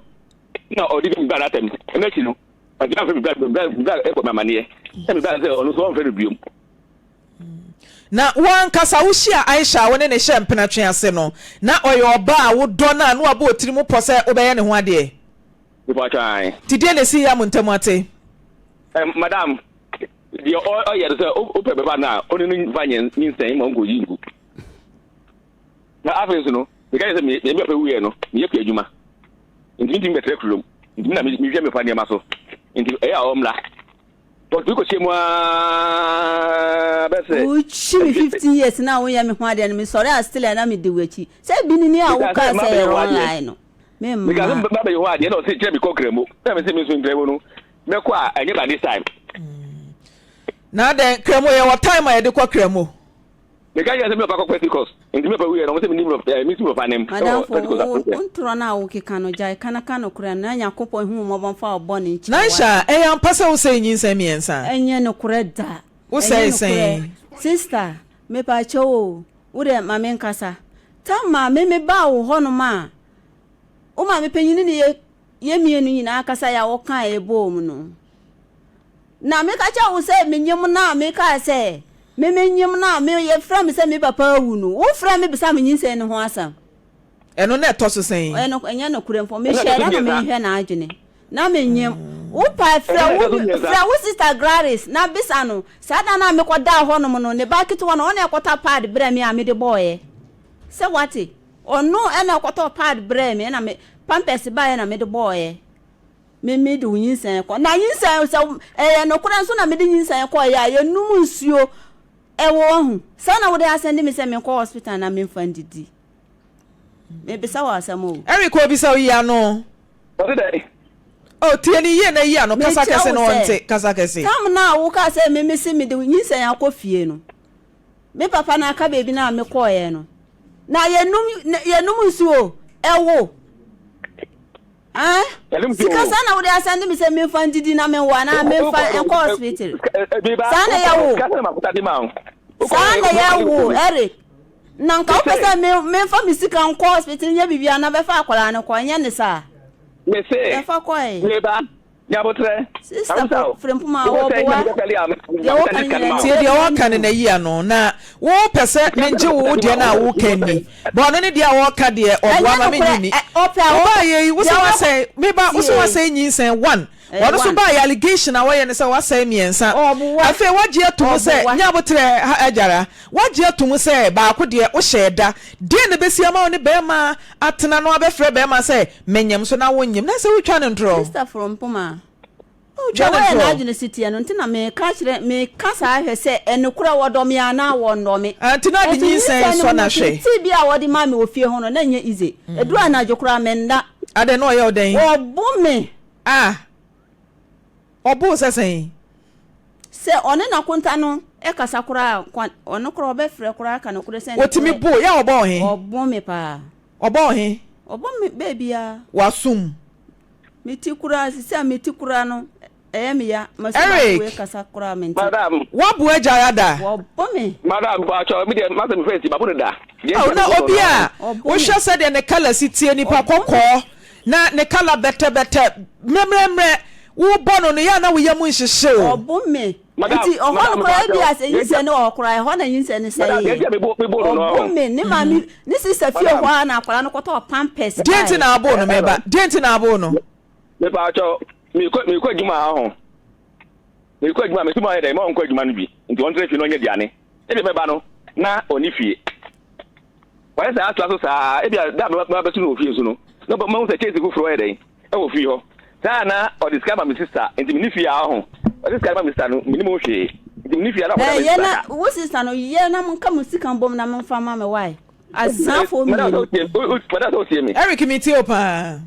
Speaker 4: Na ɔde bi bra n'atɛm. Ɛno akyi no, ɔntumi amfrɛ me bra me bra bɔ me amaneɛ. Na me bra sɛ ɔno nso ɔmfrɛ no biom.
Speaker 2: Na wo ankasa wohyiaa Aisha a wo ne no hyɛɛ mpenatwe ase no, na ɔyɛ ɔbaa a wodɔ no a na wabɔ wo tirim pɔ sɛ wobɛyɛ ne ho adeɛ?
Speaker 4: Mepakyɛ ae.
Speaker 2: Nti deɛn na ɛsii a mo ntam ate?
Speaker 4: Eh, madam, deɛ ɔyɛ no sɛ wopɛ bɛba no a, ɔne no mfa nyinsɛn ma ɔnkɔyi ngu. Na afei nso no, meka kyerɛ sɛ me me papa wuiɛ no, meyɛ kua adwuma. Nti mentumi bɛtra kurom. Nti me na mehwɛ me papa nneɛma so. Nti ɛyɛ a ɔmmra. But mekɔhyia mu ara bɛsɛ.
Speaker 3: Wokyi me 15 years na woyɛ me ho adeɛ no, mesɔre a still a na medi w'akyi. Sɛ bi ni ni a wokaa sɛ yɛ online no.
Speaker 4: Memma. Meka sɛ meba bɛyɛ hɔ adeɛ na ɔse kyerɛ mekɔ Nkramo. Na mese me nso Nkramo no mɛkɔ a ɛnyɛ by this time.
Speaker 2: Na adɛn Nkramo yɛwɔ time a yɛde kɔ Nkramo?
Speaker 4: Meka kyerɛ sɛ me papa kɔ Pentecost nti me papa wuiɛ no ɔmo sɛ menni eh, mensi me papa anim
Speaker 3: ɛwɔ Pentecost
Speaker 4: Madamfo,
Speaker 3: wo ntorɔ no a wokeka no, gyae ka na ka nokorɛ no, na Nyankopɔn nhu wo mmɔbɔ mfa wo bɔne nkyɛ wo.
Speaker 2: Naisha, ɛyɛ ampa sɛ wosɛe nyinsɛn mmiɛnsa?
Speaker 3: Ɛnyɛ nokorɛ da.
Speaker 2: Wosɛe
Speaker 3: Ɛnyɛ nokorɛ.
Speaker 2: sɛn?
Speaker 3: Sister, mepakyɛw o, wo deɛ ma menkasa. Tam a me mebaa wo hɔnom a, wo maame panyin ne yɛ yɛn mmienu nyinaa kasaeɛ a wokaeɛ boom no, Na meka kyerɛɛ wo sɛ menyem no a, mekaa sɛ, Me menyem no a, me yɛfrɛ me sɛ me papa awu no, wofrɛɛ me bisaa me nyinsɛn no ho asɛm.
Speaker 2: Ɛno na ɛtɔ so sɛn?
Speaker 3: Ɛyɛ no, ɛnyɛ nokorɛ mpo. Mehyɛɛ da na menhwɛ n'adwene. Na menyem. Wo pa, frɛ wo, frɛ wo sister Gladys na bisa no, saa da no a mekɔdaa hɔnom no, ne ba ketewa no, ɔno na ɛkɔtɔ pad brɛɛ me a mede bɔeɛ. Sɛ woate? Ɔno na ɛkɔtɔɔ pad brɛɛ me, ɛna me, pampers baeɛ na mede bɔeɛ. Me mede wo nyinsɛn kɔ. Na nyinsɛn, sɛ ɛyɛ nokorɛ nso na mede nyinsɛn kɔeɛ a, yɛnum nsuo ɛwɔ wahu. Sɛ na wode asɛnde me sɛ menkɔ hospital na memfa ndidi. Mebisa wo asɛm o.
Speaker 2: Eric obisa wo yi ano.
Speaker 4: Ɔse dɛn?
Speaker 2: Oh tie no yie na yi ano, kasa
Speaker 3: Mekyerɛ
Speaker 2: kɛse
Speaker 3: wo
Speaker 2: na
Speaker 3: sɛ,
Speaker 2: ɔnte, kasa kɛse.
Speaker 3: tam no a wokaa sɛ me mese mede wo nyinsɛn akɔ fie no, Me papa no aka baabi no a mekɔeɛ no, na yɛnum yɛnum nsuo ɛwo. Ah, sika saa na wode asɛnde me sɛ memfa ndidi na menwo anaa memfa nkɔ hospital. Saa na ɛyɛ wo. Saa na ɛyɛ wo, Eric. Na nka wopɛ sɛ memfa me sika nkɔ hospital nyɛ biribi anaa bɛfa akwadaa no kɔ, ɛnyɛ ne saa. Bɛfa kɔe.
Speaker 4: Nyabotrɛ.
Speaker 3: Sister Frimpuma wɔboa deɛ wɔka no nyinaa.
Speaker 2: Tie deɛ ɔreka no na yi ano na wo pɛ sɛ mengye wo wo deɛ no a woka nni but ɔno ne deɛ a ɔreka deɛ ɔboa ma mennye nni. Wobaayɛ yi wo sɛ wasɛe meba wo sɛ wasɛe nyinsɛn one ɔno nso baayɛ allegation a wɔyɛ ne sɛ wasɛe mmiɛnsa afei wagye ato mu sɛ Nyabotrɛ agyara wagye ato mu sɛ baako deɛ wohyɛɛ da deɛ na ɛbɛsi ama wo ne bɛrima atena no abɛfrɛ bɛrima sɛ Menyem so na wonyem na sɛ wotwa no ntorɔ.
Speaker 3: Sister Frompoma,
Speaker 2: Wotwa
Speaker 3: deɛ
Speaker 2: no
Speaker 3: wɔyɛ
Speaker 2: ntorɔ.
Speaker 3: n'adwene si teɛ no nti na meka kyerɛ meka saa hwɛ sɛ ɛnokorɛ wɔdɔ me anaa wɔnnɔ me.
Speaker 2: Ah, nti na ɔde
Speaker 3: Nso
Speaker 2: nyinsɛn
Speaker 3: nyinsɛn no
Speaker 2: sɔ
Speaker 3: mu
Speaker 2: no
Speaker 3: no
Speaker 2: ahwɛ.
Speaker 3: tea bi a wɔde maa me wɔ fie hɔ no na ɛnyɛ easy. Ɛduru anadwo koraa menda.
Speaker 2: Adɛn na ɔyɛ wo dɛn?
Speaker 3: Wɔbo me.
Speaker 2: Ah, ɔbo wo sɛ sɛn?
Speaker 3: Sɛ ɔne n'akonta no kasa koraa a, ɔno koraa ɔbɛfrɛ koraa aka nokorɛ sɛ nokorɛ.
Speaker 2: Ɔtumi bo wo, yɛ a ɔbɔ wo he?
Speaker 3: Ɔbo me paa.
Speaker 2: Ɔbɔ wo he?
Speaker 3: Ɔbɔ me baabiara.
Speaker 2: W'asom.
Speaker 3: Me ti koraa, sisi a me ti koraa no, ɛyɛ me ya. Masu baako wei kasa koraa mente.
Speaker 4: Madam.
Speaker 2: Woabu agya ada?
Speaker 3: Wɔbɔ me.
Speaker 4: Madam, mpakyɛw, me deɛ m'asɛm mefrɛ nti, mabo no da.
Speaker 2: Ao na obi a wohwɛ sɛdeɛ ne colour si tie nipa kɔkɔɔ na ne colour bɛtɛbɛtɛ mrɛmrɛmrɛ wobɔ no no yɛ a na wo yam nhyehye wo.
Speaker 3: Ɔbo me nti ɔhɔ no koraa ebi a sɛ nyinsɛn no wɔ hɔ koraa ɛhɔ na nyinsɛn no sɛeɛ. Ɔbo me ne maame ne sista fie hɔ ara na akwadaa no kɔtɔɔ pampers
Speaker 2: Deɛ nti
Speaker 3: baeɛ.
Speaker 2: na aboo no meba deɛ nti na aboo no.
Speaker 4: Mepaakyɛw mekɔ mekɔ adwuma a ɔho mekɔ adwuma mesi mo ayɛ dɛ ma ɔnkɔ adwuma no bi nti ɔntena fie na ɔnyɛ aduane. Ebia mɛba no, na ɔnni fie. Wayɛ saa atoa so saa ara. Ebia da a mɛba abɛto no wɔ fie nso no, na mahu sɛ kyɛnse foforo ayɛ dɛn wɔ fie hɔ. Saa ara na ɔde sika ma me sista, enti menni fie a ɔho. Ɔde sika no ma me sista no, mennim ho hwee. Enti menni fie a na ɔkɔda me
Speaker 3: Yɛ
Speaker 4: sista
Speaker 3: na
Speaker 4: ka.
Speaker 3: wo sista no yɛ na monka mo sika mbom na momfa ma me why? Asafoɔ
Speaker 4: Madam sɛ
Speaker 3: mmienu.
Speaker 4: wotie, madam sɛ wotie me.
Speaker 2: Eric metie wo paa.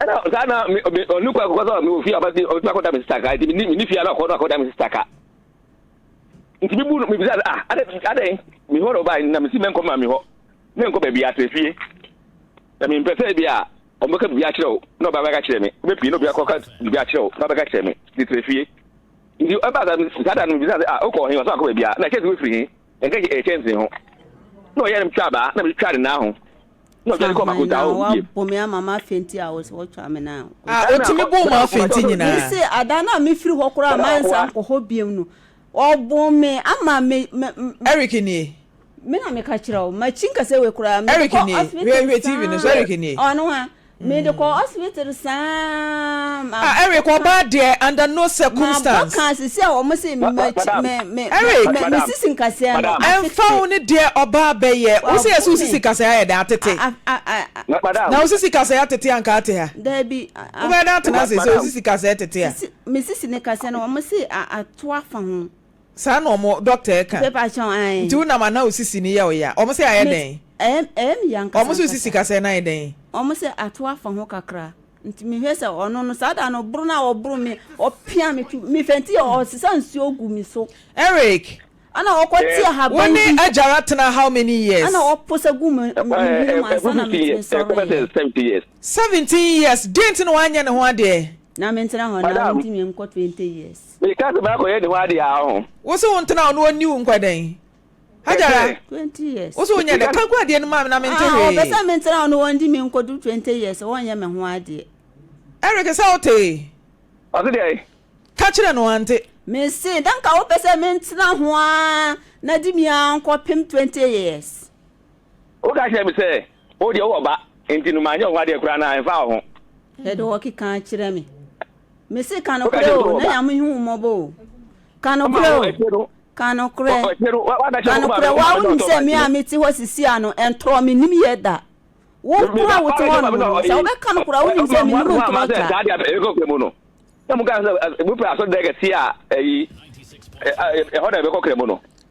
Speaker 4: Ɛna saa na me, me, ɔno kɔ akɔkɔ sɛ mewɔ fie a ɔbɛtumi akɔda me sista ka. Enti menni, menni fie a na ɔkɔ na ɔkɔda me sista ka. Nti mebu no, mebisa sɛ, ah, adɛn, adɛn, me hɔ na ɔbae, na mesi mɛnkɔ ma me hɔ, menkɔ baabi atra fie. Na mempɛ sɛ ebi a ɔmbɛka biribi akyerɛ wo, na ɔba bɛka kyerɛ me, wobɛpie na obi akɔka biribi akyerɛ wo, na ɔbɛka kyerɛ me, nti tra fie. Nti ɛbaa saa, saa da no mebisa sɛ, ah, wokɔɔ he? Ɔsɛ wakɔ baabi a, na kyɛnse wofiri he? Ɛnka ɛyɛ kyɛnse ho. Na ɔyɛ no metwa abaa, na metwitwaa ne nan ho. Na ɔdwane kɔɔ
Speaker 3: Fa hwan
Speaker 4: m'akontaa
Speaker 3: na
Speaker 4: hɔ bio.
Speaker 3: wabɔ me ama m'afenti a wɔ sɛ wɔtwa me nan ho.
Speaker 2: Ah, otumi bɔ wo ma afenti nyinaa.
Speaker 3: Mese ada no a mefiri hɔ koraa a mansan nkɔ hɔ biom no, ɔbɔ me ama me me.
Speaker 2: Eric nie.
Speaker 3: Me na meka kyerɛ wo, makyi nkasa wei koraa. Mede
Speaker 2: Eric
Speaker 3: kɔ
Speaker 2: nie.
Speaker 3: hospital
Speaker 2: Hwɛ hwɛ TV no so,
Speaker 3: saa.
Speaker 2: Eric nie.
Speaker 3: Ɔno a, mede kɔ hospital saa.
Speaker 2: Ah, Eric, ɔbaa deɛ under no
Speaker 3: Mabɔ
Speaker 2: circumstance.
Speaker 3: ka sisi a wɔn se makyi me me
Speaker 2: Eric.
Speaker 3: me me sisi nkasɛɛ no
Speaker 2: Ɛmfa wo
Speaker 3: atete.
Speaker 2: ne deɛ ɔbaa bɛyɛ. Wo sɛ yɛsɛ wo
Speaker 3: Wabɔ
Speaker 2: sisi
Speaker 3: me.
Speaker 2: kasɛɛ ayɛ dɛn atete?
Speaker 3: A a a a.
Speaker 2: Na wo sisi kasɛɛ atete anka ate ha?
Speaker 3: Dabi. A
Speaker 2: Wobɛyɛ dɛn atena ase sɛ wo sisi kasɛɛ tete a?
Speaker 3: Sisi me sisi ne kasɛɛ no wɔn se a ato afa ho.
Speaker 2: Saa na wɔn doctor ɛka.
Speaker 3: Pepa kyɛw ae.
Speaker 2: Nti wonam a na wo sisi no yɛ wo ya? Wɔn sɛ ayɛ
Speaker 3: Me
Speaker 2: dɛn?
Speaker 3: ɛyɛ ɛyɛ me ya ankasa
Speaker 2: Wɔn sɛ wo sisi
Speaker 3: ankasa.
Speaker 2: kasɛɛ no ayɛ dɛn?
Speaker 3: Wɔn sɛ ato afa ho kakra. Nti mehwɛ sɛ ɔno no saa da no boro no a ɔboro me ɔpia me tu me fɛnti ɔsesa nsuo gu me so.
Speaker 2: Eric.
Speaker 3: Ɛna ɔkɔ te
Speaker 2: Wo
Speaker 3: ahaban
Speaker 2: ne
Speaker 3: bi.
Speaker 2: Agyara tena how many years?
Speaker 3: Ɛna ɔposa gu me me hwene mu ansa na metumi sɔreeɛ.
Speaker 2: 17 years deɛ nti na wanyɛ ne ho adeɛ?
Speaker 3: Na mentena hɔ na mentumi nkɔ 20 years.
Speaker 4: Meka sɛ mɛkɔyɛ ne ho adeɛ a ɔho.
Speaker 2: Wo se wo ntena hɔ na ɔnni wo nkɔ dɛn? Hajara,
Speaker 3: 20 years.
Speaker 2: Wo se wo nyɛ dɛ ka gu adeɛ no mu a na mente
Speaker 3: Ah,
Speaker 2: hwee.
Speaker 3: ɔpɛ sɛ mentena hɔ na ɔndi me nkɔdu 20 years wɔnyɛ me ho adeɛ.
Speaker 2: Eric sɛ wotee?
Speaker 4: Ɔse deɛn?
Speaker 2: Ka kyerɛ no wante.
Speaker 3: Mese na nka wopɛ sɛ mentena ho ara na di me ara nkɔpem 20 years.
Speaker 4: Woka kyerɛɛ me sɛ wo deɛ wowɔ ba nti no manyɛ wo ho adeɛ koraa no a ɛmfa wo ho.
Speaker 3: Hwɛ deɛ wɔkeka kyerɛ me. Mese ka nokorɛ o, na Nyame hu wo mmɔbɔ o. Ka nokorɛ o, ka nokorɛ, ka nokorɛ, wo a wonim sɛ me a mete hɔ sisi a no, ntorɔ mennim yɛ da. Wo koro a wote hɔ nom no, sɛ wobɛka nokorɛ a wonim sɛ mennim ntorɔ da.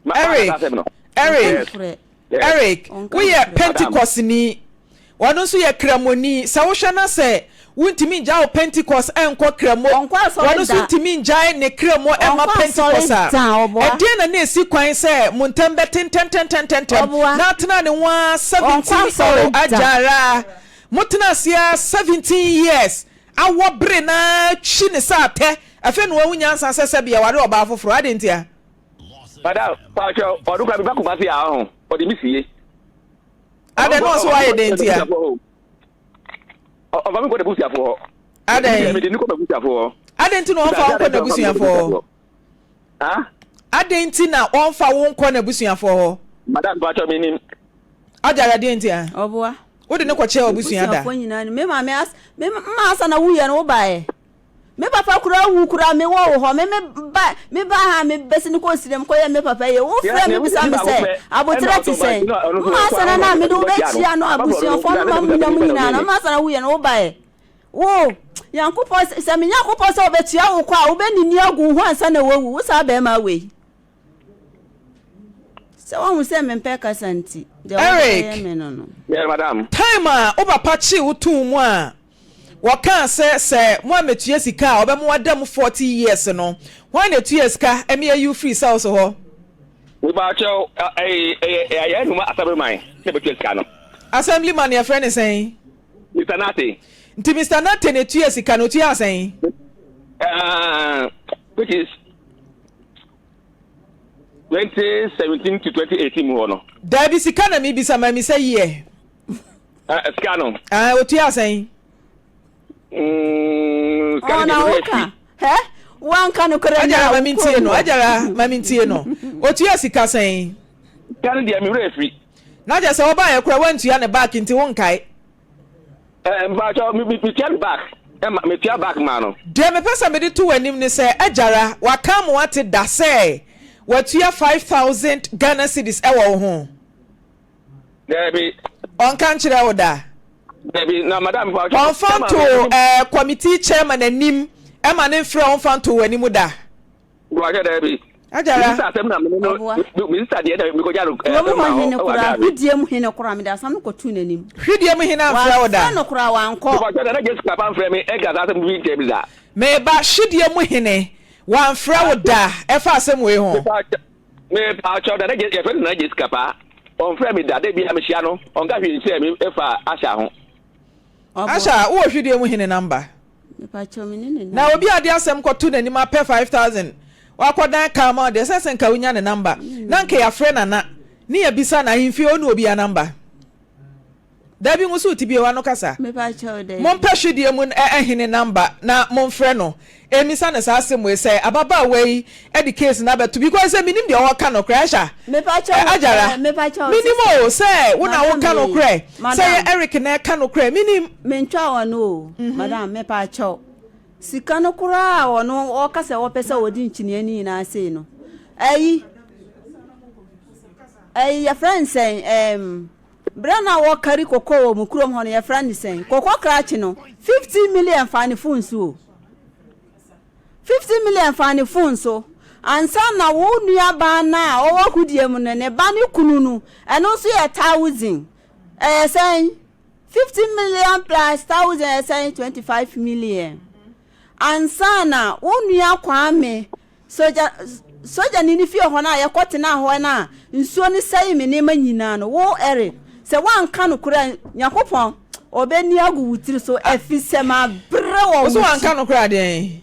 Speaker 2: Eric, Eric, Eric, woyɛ Pentekostni, ɔno nso yɛ Kramoni. Sɛ wohwɛ na sɛ wontumi ngyae wo Pentekost nkɔ Kramo, ɔno nso ntumi ngyae ne Kramo mma Pentekost a, ɛdeɛn na na ɛsi kwan sɛ mo ntam bɛte ntɛmntɛmntɛmntɛm na atena ne ho ara 17 oh, agyara. Motena ase ara 17 years. Awɔ bere no ara twi ne sɛ atɛ, afei na wahu nyansa sɛ sɛbe yɛware ɔbaa foforɔ, adɛn ntia?
Speaker 4: Madam, paatwɛ, ɔno koraa meba Kumasi a ɔho, ɔde me sie.
Speaker 2: Adɛn na ɔse wayɛ dɛn ntia?
Speaker 4: Ɔmfa me nkɔ n'abusuafoɔ hɔ.
Speaker 2: Adɛn?
Speaker 4: Mede no kɔ m'abusuafoɔ hɔ.
Speaker 2: Adɛn nti na ɔmfa wo nkɔ n'abusuafoɔ hɔ? Adɛn nti na ɔmfa wo nkɔ n'abusuafoɔ hɔ?
Speaker 4: Madam, paatwɛ, mennim.
Speaker 2: Agyara, deɛn ntia?
Speaker 3: Ɔboa.
Speaker 2: Wode no kɔkyɛɛ w'abusua da?
Speaker 3: Abusuafoɔ nyinaa nim. Me maame as me mma asa na wuyɛ no wobaeɛ. Me papa koraa wu koraa me wɔ wo hɔ. Me me ba me ba ha me bɛsi no kɔ sirem kɔyɛ me papa yie. Wo frɛ me bisa me sɛ aboterɛ te sɛn. Mma asa na na mede wo bɛkyia no abusuafoɔ no ma mu nyina mu nyinaa no. Mma asa na wuyɛ no wobaeɛ. Wo Nyankopɔn sɛ me Nyankopɔn sɛ ɔbɛtua wo kɔ a wobɛnini agu wo ho ansa na wawu. Wo saa bɛrima wei. Sɛ woahu sɛ mempɛ kasa nti, deɛ wode bɛyɛ me no no.
Speaker 4: Yes, madam.
Speaker 2: Time a wo papa kyee wo too mu a wɔkaa sɛ sɛ moammetua sika a ɔbɛma woada mu 40 years no, hwan na ɛtuaa sika ma yɛyi wo firii cells hɔ?
Speaker 4: Mepakyɛw, ɛyɛ ɛyɛ Anuma Assemblyman na ɛbɛtua sika no.
Speaker 2: Assemblyman yɛfrɛ no sɛn?
Speaker 4: Mister Nartey.
Speaker 2: Nti Mister Nartey na ɛtua sika no, ɔtuaa sɛn?
Speaker 4: Uh, which is 2017 to 2018 mu hɔ no.
Speaker 2: Daabi sika na mebisa mamisa year.
Speaker 4: Uh, sika no.
Speaker 2: Ah, otua sɛn?
Speaker 4: Mm, sika no
Speaker 3: na woka. Hɛ? Wanka no korɛ
Speaker 2: na Ajara ma mentie no. Ajara ma mentie no. Otua sika sɛn?
Speaker 4: Sika no deɛ me werɛ afiri.
Speaker 2: Na kyerɛ sɛ ɔbaeɛ koraa wantua ne back nti wonkae.
Speaker 4: Eh, mpakyɛw, me, me, metua no back. Ɛma, metua back maa no.
Speaker 2: Deɛ mepɛ sɛ mede to w'anim ne sɛ, Agyara, waka ama woate da sɛ watua 5,000 Ghana cedis wɔ wo ho?
Speaker 4: Daabi.
Speaker 2: Ɔnka nkyerɛɛ wo da?
Speaker 4: Daabi, na madam, mpakyɛw.
Speaker 2: Ɔmfa ntoo eh, committee chairman anim ma ne mfrɛ wo mfa ntoo w'anim da?
Speaker 4: Buakyɛ daabi.
Speaker 2: Agyara.
Speaker 4: Minista asɛm na mene no minista deɛ na mekɔgya no
Speaker 3: Kurom hɔ hene koraa hwedeɛ mu hene koraa mede asɛm no kɔtoo n'anim.
Speaker 2: Hwedeɛ mu hene amfrɛ wo da.
Speaker 3: Wamfrɛ no koraa wankɔ.
Speaker 4: Buakyɛ Nana Jessica papa mfrɛ me ɛnka saa asɛm bi nkyerɛ me da.
Speaker 2: Meba hwedeɛ mu hene wamfrɛ wo da ɛfa asɛm wei ho.
Speaker 4: Mepakyɛw Nana Jessica yɛfrɛ no Nana Jessica paa ɔmfrɛ me da da biara mehyia no ɔnka hwee nkyerɛ me ɛfa Asha ho.
Speaker 2: Asha wowɔ hwedeɛ mu hene number? Na obi a ɔde asɛm kɔto n'anim apɛ 5000 wakɔdan car ma wo deɛ, ɛsɛ sɛ nka wonya ne number na nka yɛafrɛ Nana ne yɛabisa no ahemfie ɔne obia number. Dabi nwoso wo ti bio ano kasa. Mompɛ hwedeɛ mu hene number na momfrɛ no Mmisa no saa asɛm wei sɛ ababaawa yi de case no abɛto because sɛ menim deɛ ɔreka nokorɛ Aisha eh, Ajara menim o sɛ wo na woka nokorɛ sɛ yɛ Eric na ɛka nokorɛ menim.
Speaker 3: Mentwa wɔn o madam mepakyɛw sika no koraa a ɔno ɔka sɛ ɔpɛ sɛ ɔdi nkyiniɛ no nyinaa sei no ɛyi ɛyi yɛfrɛ nsɛn ɛɛm Berɛ no a wɔkari kɔkɔɔ wɔ mo kurom hɔ no, yɛfrɛ no sɛn? Kɔkɔɔ krakye no, 50 million faa ne phone so o. 50 million faa ne phone so. Ansa na wo nuabaa no a ɔwɔ akodie mu no, ne ba ne kunu no, ɛno nso yɛ thousand. Ɛyɛ sɛn? 50 million plus thousand ɛyɛ sɛn? 25 million. Ansa na wo nua Kwame Sogya, sogyani no fie hɔ no a yɛkɔtenaa hɔ no a nsuo no sɛee me nneɛma nyinaa no, wo Eric, sɛ woanka nokorɛ a, Nyankopɔn, ɔbɛni agu wo tiri so, ɛfiri sɛ mabrɛ wɔ
Speaker 2: wo
Speaker 3: akyi.
Speaker 2: Wo so wanka nokorɛ adeɛn?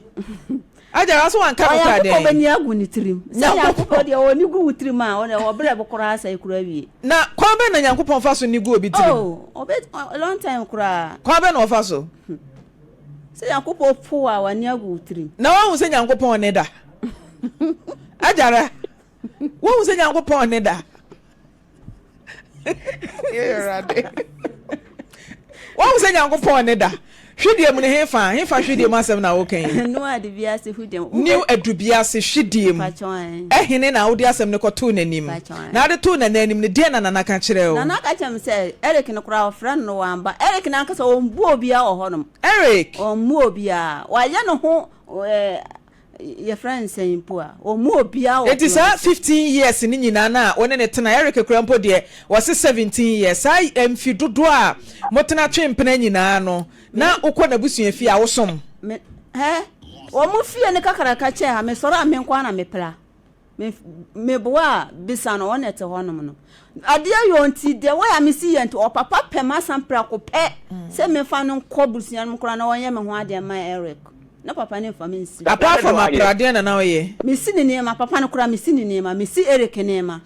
Speaker 2: Agya, wo so wanka nokorɛ adeɛn?
Speaker 3: Nyankopɔn bɛni agu ne tirim. Sɛ Nyankopɔn deɛ ɔni gu wo tirim a, ɔdeɛ ɔbrɛ bo koraa sɛe koraa wie.
Speaker 2: Na kwan bɛn na Nyankopɔn fa so ni gu obi tirim?
Speaker 3: Oh, ɔbɛ, long time koraa.
Speaker 2: Kwan bɛn na ɔfa so?
Speaker 3: Sɛ Nyankopɔn pow a w'ani agu wo tirim.
Speaker 2: Na woahu sɛ Nyankopɔn nne da. Agyara, woahu sɛ Nyankopɔn nne da. Woahu sɛ Nyankopɔn nne da. Hwedeɛ mu no hefa hefa hwedeɛ mu asɛm na woka yi.
Speaker 3: New Adubiase hwedeɛ mu.
Speaker 2: New Adubiase hwedeɛ mu. Ɛhene na wode asɛm no kɔtoo n'anim. Na ade too Nana anim no deɛn na Nana ka kyerɛɛ wo?
Speaker 3: Nana ka kyerɛɛ me sɛ Eric no koraa ɔfrɛ no no wamba. Eric no ankasa ɔmbu obiara wɔ hɔnom.
Speaker 2: Eric!
Speaker 3: Ɔmmu obiara. Wayɛ ne ho eh, yɛfrɛ no sɛn mpo a, ɔmmu obiara wɔ
Speaker 2: Enti saa 15 years no nyinaa no a wo ne no tena, Eric koraa mpo deɛ wɔse 17 years, saa mfe dodoɔ a motena twe mpena nyinaa no, na wokɔ n'abusuafie a wosom?
Speaker 3: Me, hɛ, wɔn fie no kakraka kyɛɛ ha, mesɔre a me nko ara na mepra. Me meboa a bisa no ɔna ɛte hɔnom no. Adeɛ yɔ nti deɛ wɔyɛ a mesi yɛ nti ɔpapa pɛ m'asɛm prɛko pɛ sɛ memfa no nkɔ busua no mu koraa na ɔnyɛ me ho adeɛ mma Eric. Na papa no mfa me nsi.
Speaker 2: Apart from apra deɛn na na woyɛ?
Speaker 3: Mesi ne nneɛma papa no koraa mesi ne nneɛma mesi Eric nneɛma.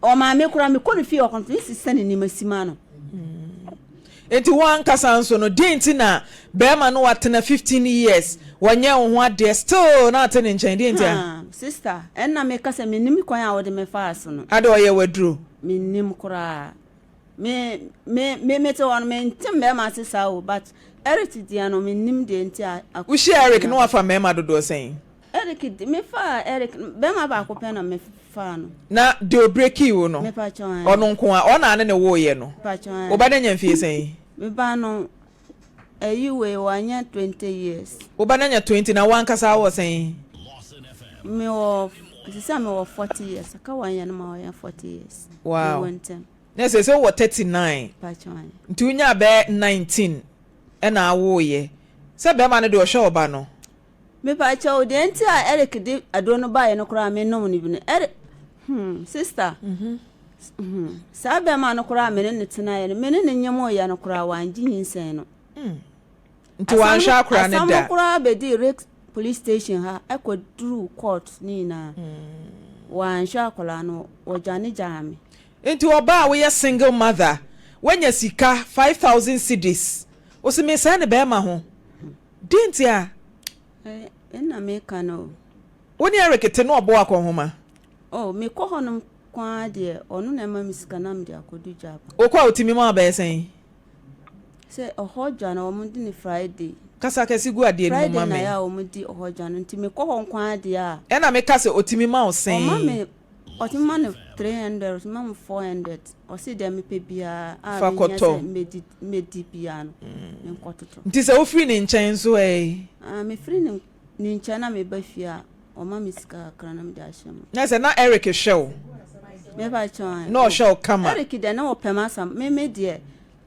Speaker 3: Ɔmaame koraa mekɔ ne fie ɔkɔ no sesa ne nneɛma si ma no.
Speaker 2: Nti wo ankasa nso no deɛn nti na bɛrima no watena 15 years wɔnyɛ wo ho adeɛ still na ate ne nkyɛn deɛn nti a?
Speaker 3: Haa sister ɛnna meka sɛ mennim kwan a wode me faa so no.
Speaker 2: Ade ɔyɛ waduro?
Speaker 3: Mennim koraa me me me mete hɔ no mente mmarima ase saa o but Eric deɛ no mennim deɛ nti a.
Speaker 2: Wohyia Eric no wafa mmarima dodoɔ sɛn?
Speaker 3: Eric de, me faa Eric, bɛrima baako pɛ na me faa no.
Speaker 2: Na deɛ ɔbrekii wo no, ɔno nko ara, ɔno na ne ne woeɛ no? Wo ba no anya mfie sɛn?
Speaker 3: Me ba no, ayi wei, wanya 20 years.
Speaker 2: Wo ba no anya 20, na wo ankasa wowɔ sɛn?
Speaker 3: Me wɔ, sisi a me wɔ 40 years, aka one year no ma ɔyɛ 40 years.
Speaker 2: Wow. Me wɔ ntɛm. Na ɛsɛ sɛ wowɔ 39. Nti wonyaa bɛyɛ 19 ɛna awoeɛ. Sɛ bɛrima no deɛ ɔhwɛ ɔba no.
Speaker 3: Mepakyɛw, deɛ nti a Eric de aduro no baeɛ no koraa menom no bi no, Eric, hmm, sister, hmm, saa bɛrima no koraa me ne no tenaeɛ no, me ne no nyemoeɛ no koraa wangye nyinsɛn no.
Speaker 2: Hmm. Nti wanhwɛ akora no da.
Speaker 3: Asɛm no koraa bɛdii Rick police station ha ɛkɔduruu court ne nyinaa. Hmm. Wanhwɛ akwadaa no, wɔgya ne gyaa me.
Speaker 2: Nti ɔbaa a woyɛ single mother, woanya sika 5000 cedis, wose mesɛe ne bɛrima ho. Deɛn nti a?
Speaker 3: Ɛna meka no o.
Speaker 2: Wo ne Eric te na ɔbɔ wo akɔnhoma?
Speaker 3: Oh, mekɔ hɔnom ko ara deɛ, ɔno na ɛma me sika na mede akɔdu dwa aba.
Speaker 2: Wokɔ a ɔtumi ma wo bɛyɛ sɛn?
Speaker 3: Sɛ ɔhɔ dwa no, wɔdi no Friday.
Speaker 2: Kasa kɛse gu adeɛ no mu ma me.
Speaker 3: Friday na ɛyɛ a wɔdi ɔhɔ dwa no, nti mekɔ hɔ nko ara deɛ a.
Speaker 2: Ɛna meka sɛ ɔtumi ma wo sɛn?
Speaker 3: Ɔma me Ɔtumi ma no 300, ɔtumi ma me 400. Ɔse deɛ mepɛ biara a
Speaker 2: Fa
Speaker 3: mehia
Speaker 2: kɔtɔ.
Speaker 3: sɛ mɛdi mɛdi biara no, menkɔtotɔ.
Speaker 2: Nti sɛ wofiri ne nkyɛn nso ɛ?
Speaker 3: Ah, mefiri ne ne nkyɛn na meba fie a, ɔma me sika kakra na mede ahyɛ mu.
Speaker 2: Na sɛ na Eric hwɛ wo?
Speaker 3: Mepa kyɛw ɛ.
Speaker 2: Na ɔhwɛ wo kama?
Speaker 3: Eric deɛ na ɔpɛ m'asɛm. Me me deɛ,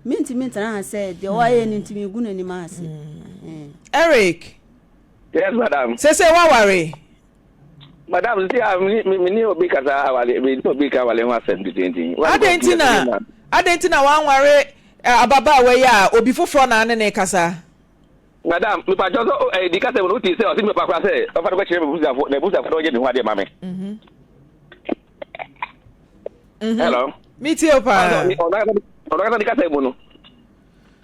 Speaker 3: mentumi ntena ha sɛ deɛ ɔayɛ no nti megu n'anim ase. Ɛhɛn.
Speaker 2: Eric!
Speaker 4: Yes, madam.
Speaker 2: Seesei woaware?
Speaker 4: Madam, sisi a me me ne obi kasa awale me ne obi ka awale ho asɛm tititi.
Speaker 2: Adɛn nti na adɛn nti na wanware ababaawa yi a obi foforɔ na ane ne kasa?
Speaker 4: Madam, mepatwɔ sɛ ɛdi eh, kasa mu no wotii sɛ ɔse me papa koraa sɛ ɔfa no kɔkyerɛ m'abusuafo na abusuafo na ɔnyɛ ne ho adeɛ ma me.
Speaker 2: Mhm.
Speaker 4: Mhm. Hello.
Speaker 2: Metie o paa.
Speaker 4: Ɔno kasa ne kasa mu no.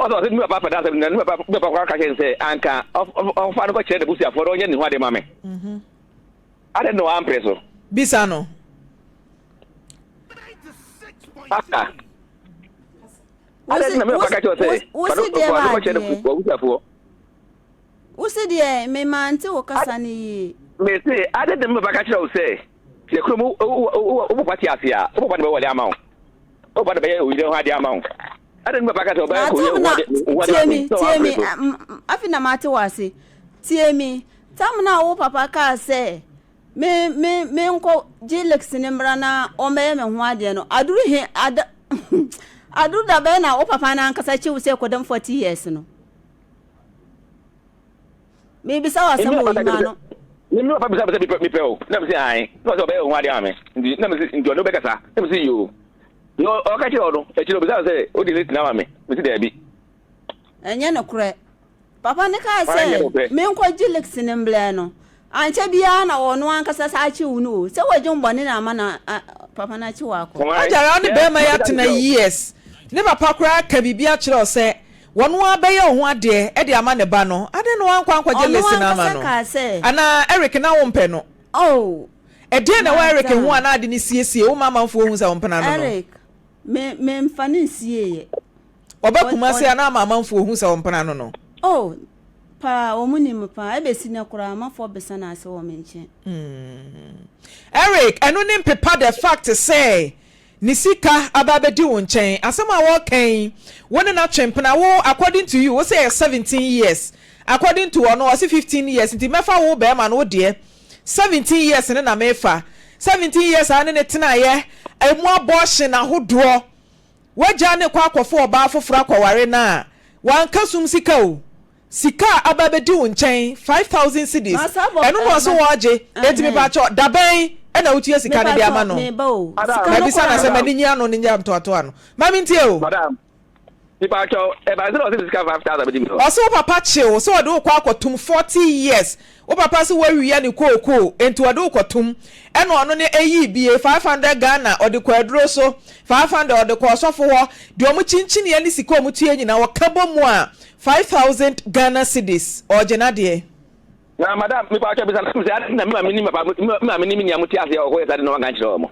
Speaker 4: Ɔsɛ ɔsɛ ne papa pɛ n'asɛm na ne papa ne papa koraa ka kyerɛ no sɛ anka ɔfa no kɔkyerɛ n'abusuafoɔ na ɔnyɛ ne ho ade ma me.
Speaker 2: Mhm.
Speaker 4: Adɛn na wampere so?
Speaker 2: Bisa no.
Speaker 4: Ah. Adɛn na me papa ka kyerɛ sɛ fa no kɔkyerɛ n'abusuafoɔ?
Speaker 3: Wose deɛ memante wo kasa no yie.
Speaker 4: Mese adɛn na me papa ka kyerɛ wo sɛ sɛ kurom wo papa te ase a wo papa na bɛwale ama wo. Wo papa na bɛyɛ oyere ho adeɛ ama wo. Adɛn na papa ka sɛ ɔbɛyɛ kɔ yɛ wo ade
Speaker 3: Tie me, tie me, afi na mate wo ase. Tie me, tam na wo papa kaa sɛ me me me nkɔ gye lex ne mmra na ɔmmɛyɛ me ho adeɛ no. Aduru he ada aduru da bɛn na wo papa no ankasa kye wo sɛ kɔdam 40 years no. Mebisa wo asɛm wɔ yima no.
Speaker 4: Me me papa bisa me sɛ mepɛ mepɛ o na mese ae na ɔsɛ ɔbɛyɛ ho adeɛ ama me nti na mese nti ɔne wobɛkasa na mese yoo na ɔka kyerɛ ɔno akyiri no ɔbisa sɛ wode list no ama me mese daabi.
Speaker 3: Ɛnyɛ nokorɛ papa no kaa sɛ menkɔgye list no mbrɛ no Ankyɛ biara na ɔno ankasa san akye wo no o. Sɛ wagye wo bɔne na ama no a papa no akye wo akɔ.
Speaker 2: Agyara wo ne bɛɛma yi atena years, ne papa koraa ka biribi akyerɛ wo sɛ wɔno ara bɛyɛ wo ho adeɛ de ama ne ba no, adɛn na wankɔ ankɔgye
Speaker 3: Ɔno
Speaker 2: list no ama
Speaker 3: ankasa
Speaker 2: no?
Speaker 3: kaa sɛ.
Speaker 2: Anaa Eric na wompɛ no?
Speaker 3: Oh,
Speaker 2: Ɛdeɛn na ɛwɔ Eric ho a
Speaker 3: madam.
Speaker 2: na ade no siesie wo ma amanfoɔ hu sɛ wo mpena no no?
Speaker 3: Eric, me, memfa no nsieeɛ.
Speaker 2: Ɔba
Speaker 3: Ɔ,
Speaker 2: Kumasi
Speaker 3: ɔ,
Speaker 2: a na ama amanfoɔ hu sɛ wo mpena no no?
Speaker 3: oh, Paa, wɔn nim me paa. Ɛbɛsi nnɛ koraa, amafoɔ besa no ase wɔ me nkyɛn.
Speaker 2: Eric, ɛno ne mpepa the fact sɛ ne sika aba abɛdi wo nkyɛn. Asɛm a wɔreka yi, wo ne no atwe mpena. Wo, according to you, wo se ɛyɛ 17 years. According to ɔno, ɔse 15 years. Nti mɛfa wo barima no, wo deɛ, 17 years no na mefa. 17 years a wo ne no tenaeɛ, ɛmu abortion ahodoɔ. W'agya no rekɔ akɔfa ɔbaa foforɔ akɔware no a, wanka sum sika o. Sika a aba abɛdi wo nkyɛn, 5,000 cedis, ɛno na ɔse wɔregye, enti mepakyɛw, dabɛn na wotua sika no de ama no? Mabisa no asɛm, m'ani nye ano no nyɛ ntoatoa no. Ma mentie o.
Speaker 4: Madam, mepakyɛw, ɛbae sɛ na ɔse me sika 5,000 abɛdi me hɔ.
Speaker 2: Ɔse wo papa kye wo sɛ ɔde wo kɔ akɔtom 40 years, wo papa se woawia ne kookoo, enti ɔde wo kɔtom, ɛna ɔno no ɛyii bie, 500 Ghana ɔde kɔ aduro so, 500 ɔde kɔ ɔsɔfo hɔ, deɛ ɔmo kyinkyiniɛ ne sika a ɔmo tua nyinaa ɔka bɔ mu a, 5000 Ghana cedis ɔregye n'adeɛ.
Speaker 4: Na madam mepakyɛw bisa no sɛ adɛn na me maame ne me papa me maame ne me nua mo te aseɛ ɔkɔyɛ saa de na wanka nkyerɛ wɔn.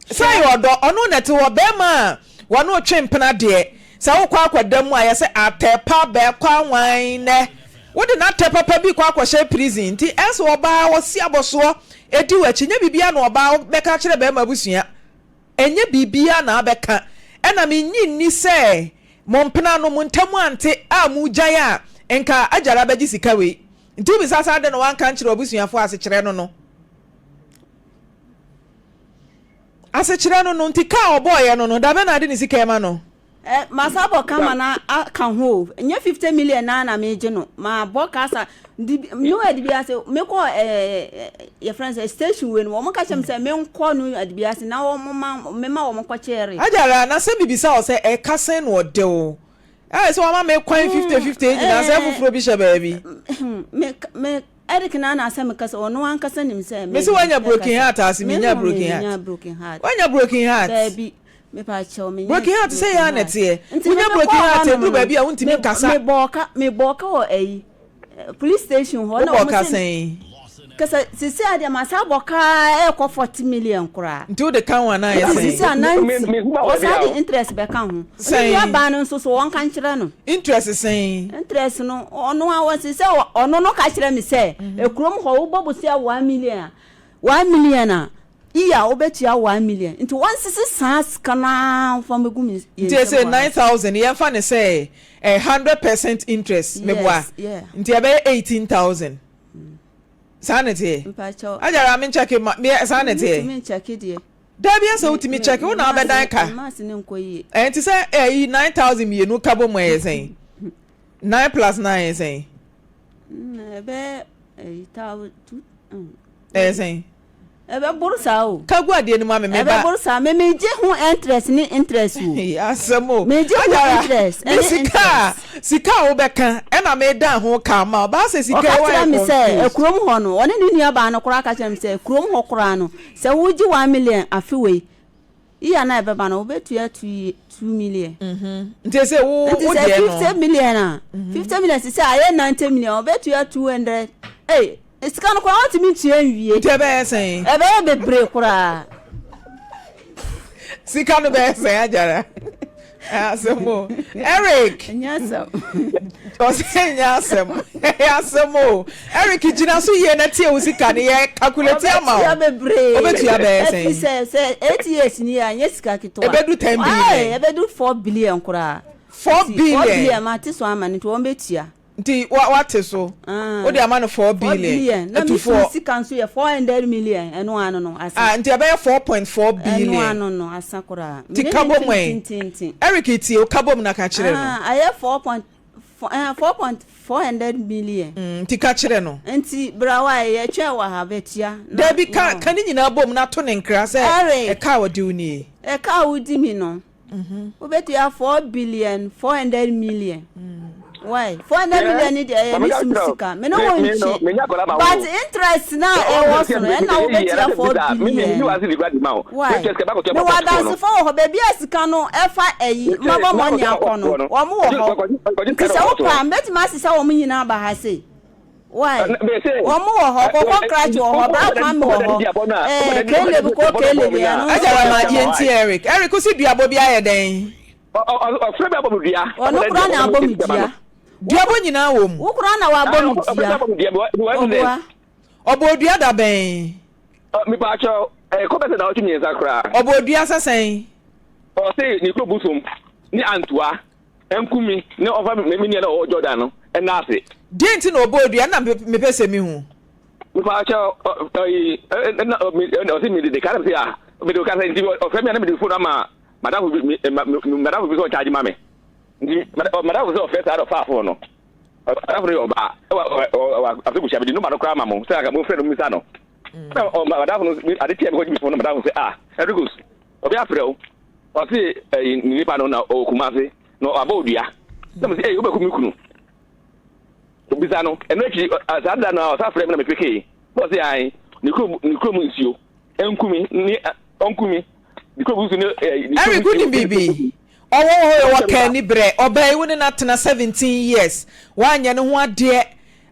Speaker 2: Sɛ ɛyɛ ɔdɔ ɔno na ɛte hɔ bɛɛma a wɔne wo twe mpena deɛ sɛ wokɔ akɔda mu a yɛsɛ atɛ pa bɛkɔ anwan nɛ wode n'atɛ papa bi kɔ akɔhyɛ prison nti ɛsɛ ɔbaa ɔsi abɔsoɔ ɛdi w'akyi nyɛ biribiara na ɔbaa bɛka akyerɛ bɛɛma abusua Ɛnyɛ biribiara na abɛka. Ɛna mennye nni sɛ mo mpena no mo ntam ante a mogyae a nka Agyara bɛgye sika wei. Nti wobisa sɛ adɛn na wanka ankyerɛ w'abusuafoɔ asekyerɛ no no? Asekyerɛ no no nti kaa ɔbɔeɛ no no dabɛn na ade ne sika ɛma no?
Speaker 3: Eh, masa bɔ ka ma na aka ho o. Nyɛ 50 million naa na megye no. Ma bɔ ka sa. Di no adi bi ase. Me kɔ eh yɛ friend sɛ station we no. Wɔn ka kyerɛ me sɛ me nkɔ no adi bi ase na wɔn ma me ma wɔn kɔ kyerɛ.
Speaker 2: Agyara, na sɛ mibisa wo sɛ ɛka sɛn na ɔde wo? Ayɛ sɛ wama me kwan 50 50 yi nyinaa sɛ foforɔ bi hyɛ baabi.
Speaker 3: Me me Eric na na asɛm kasa ɔno ankasa nim sɛ
Speaker 2: me. Mesi wanya broken heart ase menya broken heart.
Speaker 3: Broken heart.
Speaker 2: Wanya broken heart.
Speaker 3: Baabi. Mepakyɛw menya
Speaker 2: broken heart sɛ yɛ a na ɛteɛ. Wonya broken heart ɛduru baabi a wontumi nkasa.
Speaker 3: Mebɔɔ ka mebɔɔ ka wɔ ayi police station hɔ na
Speaker 2: wɔn sɛ sɛn.
Speaker 3: Kasa sisi adeɛ ma sa bɔ kaa ɛkɔ 40 million koraa.
Speaker 2: Nti wode ka ho anaa yɛ sɛn.
Speaker 3: Sisi a 90 wɔsan de interest bɛka ho.
Speaker 2: Sɛn.
Speaker 3: Ne nua baa no nso so wɔn ka nkyerɛ no.
Speaker 2: Interest sɛn.
Speaker 3: Interest no ɔno a wɔsi sɛ ɔno no ka kyerɛ me sɛ ekurom hɔ wobɔ bosia 1 million a 1 million a Iya a wobɛtua 1 million nti wɔnsese saa sika no ara mfa mmɛgu me yɛn
Speaker 2: Nti
Speaker 3: nsam
Speaker 2: ɛsɛ
Speaker 3: hɔ.
Speaker 2: 9,000 yɛmfa no sɛ eh, 100% interest meboa
Speaker 3: Yes, yeah.
Speaker 2: nti ɛbɛyɛ 18,000 saa na ɛteɛ
Speaker 3: Mpakyɛw.
Speaker 2: Agyara me nkyɛke ma me saa na ɛteɛ
Speaker 3: Mentumi nkyɛke deɛ.
Speaker 2: Dabi ɛsɛ wotumi kyɛke wo na wabɛdan ka
Speaker 3: Me maths no nkɔ yie.
Speaker 2: Ɛɛ nti sɛ ɛyi 9,000 mmienu ka bɔ mu ɛyɛ sɛn 9 plus 9 yɛ sɛn
Speaker 3: Ɛbɛyɛ ɛyi tawo two.
Speaker 2: Ɛyɛ sɛn.
Speaker 3: Ɛbɛboro saa o.
Speaker 2: Ka gu adeɛ no mu ame me ba.
Speaker 3: Ɛbɛboro saa me me gye ho interest ne interest o.
Speaker 2: Asɛm o.
Speaker 3: Me gye ho interest
Speaker 2: ɛne interest. Sika a sika a wobɛka ɛna me dan ho ka ma ɔbaa sɛ sika
Speaker 3: ɛwɔ ayɛ confused. Ɔka kyerɛ me sɛ kurom hɔ no ɔne ne nua baa no koraa ka kyerɛ me sɛ kurom hɔ koraa no sɛ wogye 1 million afe wei iya na ɛbɛba no wobɛtua 2 million.
Speaker 2: Nti sɛ wo
Speaker 3: wo
Speaker 2: deɛ no.
Speaker 3: Nti sɛ 50 million a 50 million sisi ayɛ 90 million wobɛtua 200 ee. Sika no koraa wontumi ntua nwie.
Speaker 2: Nti ɛbɛyɛ sɛn?
Speaker 3: Ɛbɛyɛ bebree koraa.
Speaker 2: Sika no bɛyɛ sɛn agyara? Asɛm o. Eric.
Speaker 3: Ɛnyɛ asɛm.
Speaker 2: Ɔsɛ ɛnyɛ asɛm. Ɛyɛ asɛm o. Eric gyina so yie na tie wo sika no yɛ calculate ama wo.
Speaker 3: Ɔbɛtua bebree.
Speaker 2: Ɔbɛtua bɛyɛ sɛn?
Speaker 3: Ɛfi sɛ sɛ 8 years ni a ɛnyɛ sika ketewa.
Speaker 2: Ɛbɛdu 10 billion.
Speaker 3: Ɛbɛdu 4 billion koraa.
Speaker 2: 4 billion.
Speaker 3: 4 billion ma te so ama no nti wɔn bɛtua.
Speaker 2: Nti wate so wode ama no 4 billion.
Speaker 3: Na mi sum sika nso yɛ 400 million ɛno ano no asa.
Speaker 2: Ah, nti ɛbɛyɛ 4.4 billion.
Speaker 3: Ɛno ano no asa koraa.
Speaker 2: Ti ka bom ɛ. Eric tie o ka bom na ka kyerɛ no.
Speaker 3: Ah, ayɛ four point four eh, 4.4 million.
Speaker 2: Nti ka kyerɛ no.
Speaker 3: Nti brawa yɛ twɛn wɔ ha bɛtua.
Speaker 2: Dabi ka ka ne nyinaa bom na to ne nkra sɛ ɛka a ɔde wo nie.
Speaker 3: Ɛka a wodi mi no. Wobɛtua 4 billion 400 million. Why 400 million ni deɛ ɛyɛ ne sum sika me ne wo ntwe, but interest na ɛwɔ so no ɛna wobɛtua 4 billion. Why mewɔ adansefo wɔ hɔ baabi a sika no ɛfa ɛyi mabɔ mɔni akɔ no wɔn wɔ hɔ nti sɛ wopɛ a mbɛtumi asesa wɔn nyinaa ba ha sei. Why wɔn wɔ hɔ kɔkɔ krakye wɔ hɔ bra kwame wɔ hɔ ɛɛ Caleb kɔ Caleb yɛn no.
Speaker 2: Ɛgya ma yɛn ti Eric Eric kosi duabɔ bi ayɛ dɛn.
Speaker 4: Ɔfrɛ mi abɔ mi dua.
Speaker 3: Ɔno kura na abɔ mi dua.
Speaker 2: Duabɔ nyinaa wɔ mu.
Speaker 3: Wo kura na wabɔ mi dua. Ɔboa.
Speaker 2: Ɔbɔ dua da bɛn.
Speaker 4: Mipa akyɛw ɛɛ kɔbɛsɛ na ɔtwe 3 koraa.
Speaker 2: Ɔbɔ dua sɛsɛn.
Speaker 4: Ɔse ne kuro bosom ne antoa nkumi ne ɔfa me nua na ɔwɔ Jordan no ɛna ase.
Speaker 2: Deɛ nti na ɔbɔ dua na mepɛ sɛ mihu.
Speaker 4: Mipa akyɛw ɔyi ɛna ɔse mi de ka na mi se ah mi de ka sɛ nti ɔfrɛ mi a na mi de phone ama madamfo bi madamfo bi sɛ ɔcharge ma mi nti madamfo sɛ ɔfrɛ saa na ɔfa phone no. Ɔdafo no yɛ ɔbaa ɛwɔ afebuhyia mede noma no koraa ma mo sɛ anka mofrɛ no mmisa no. Ɛna ɔdafo no ade kyeɛ mekɔgye me fon no madafo sɛ ah Ericus obi afrɛ wo ɔse ɛyi ne nipa no na ɔwɔ Kumase na wabɔ odua na mese ei wobɛku me kunu obisa no ɛno akyi saa da no a ɔsa frɛ me na mepekee na ɔse ae ne kurom ne kurom nsuo nku me ne ɔnku me ne kurom nsuo ne ne kurom
Speaker 2: Eric wonim biribi Ɔwɔ hɔ yɛ wɔ ka ani brɛ. Ɔbaa yi wo ne no atena 17 years woanyɛ ne ho adeɛ,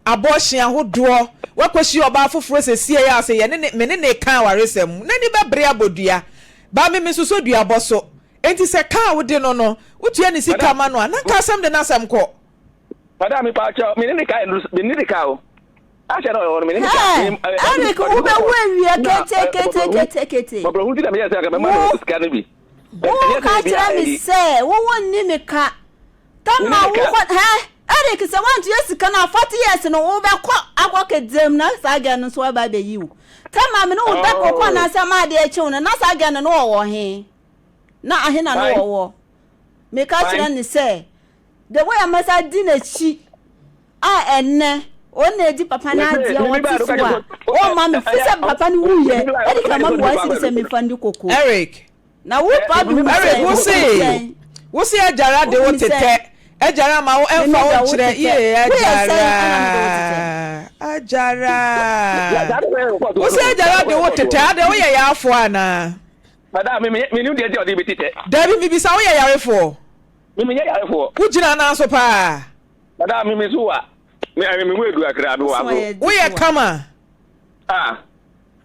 Speaker 2: abortion ahodoɔ, woakɔhyia ɔbaa foforɔ sɛsiei a sɛ yɛne ne me ne no reka awaresɛm n'ani bɛbre abɔ dua. But me mesosɔ duabɔ so. Enti sɛ ka a wode no no wotua ne sika ma no a na nka asɛm de n'asɛm kɔ.
Speaker 4: Madam mepaakyɛw me ne ne ka me ne ne ka o. Ahyɛ na ɔwɔ no me ne ne ka.
Speaker 3: Hey, Eric wobɛwu awie kete kete kete kete.
Speaker 4: Mɔbrɔhu ti na meyɛ sɛ anka mɛma no sika no bi.
Speaker 3: Woka kyerɛ me sɛ wo wo nni me ka. Tama wo kɔ hɛ Eric sɛ woantua sika no a 40 years no wobɛkɔ akɔ kedzem na saa girl no nso aba abɛyi wo. Tama me ne wo da koko anaasɛ ma adeɛ kye wo no na saa girl no no wɔwɔ he? Na ahe na no wɔwɔ? Meka kyerɛ ne sɛ The way a mɛsa di n'akyi a ɛnnɛ ɔno na edi papa no adeɛ ɔte so a ɔmma me fi sɛ papa no wuyɛ ɛde ka ma me wɔn asiri sɛ mefa ndi koko.
Speaker 2: Eric.
Speaker 3: Na wo pa bi wu sɛ
Speaker 2: Eric wo se wo se agyara de wo tetɛ agyara ma wo ɛnfa wo nkyerɛ yie agyara agyara wo se agyara de wo tetɛ adɛ wo yɛ yaafoɔ anaa.
Speaker 4: Madam me me nim deɛ nti a ɔde me tetɛ.
Speaker 2: Dabi mebisa wo yɛ yarefoɔ.
Speaker 4: Me menyɛ yarefoɔ.
Speaker 2: Wo gyina nan so paa.
Speaker 4: Dada me me so wa. Me me me mu edu akra me wa so.
Speaker 2: Wo yɛ kama.
Speaker 4: Ah.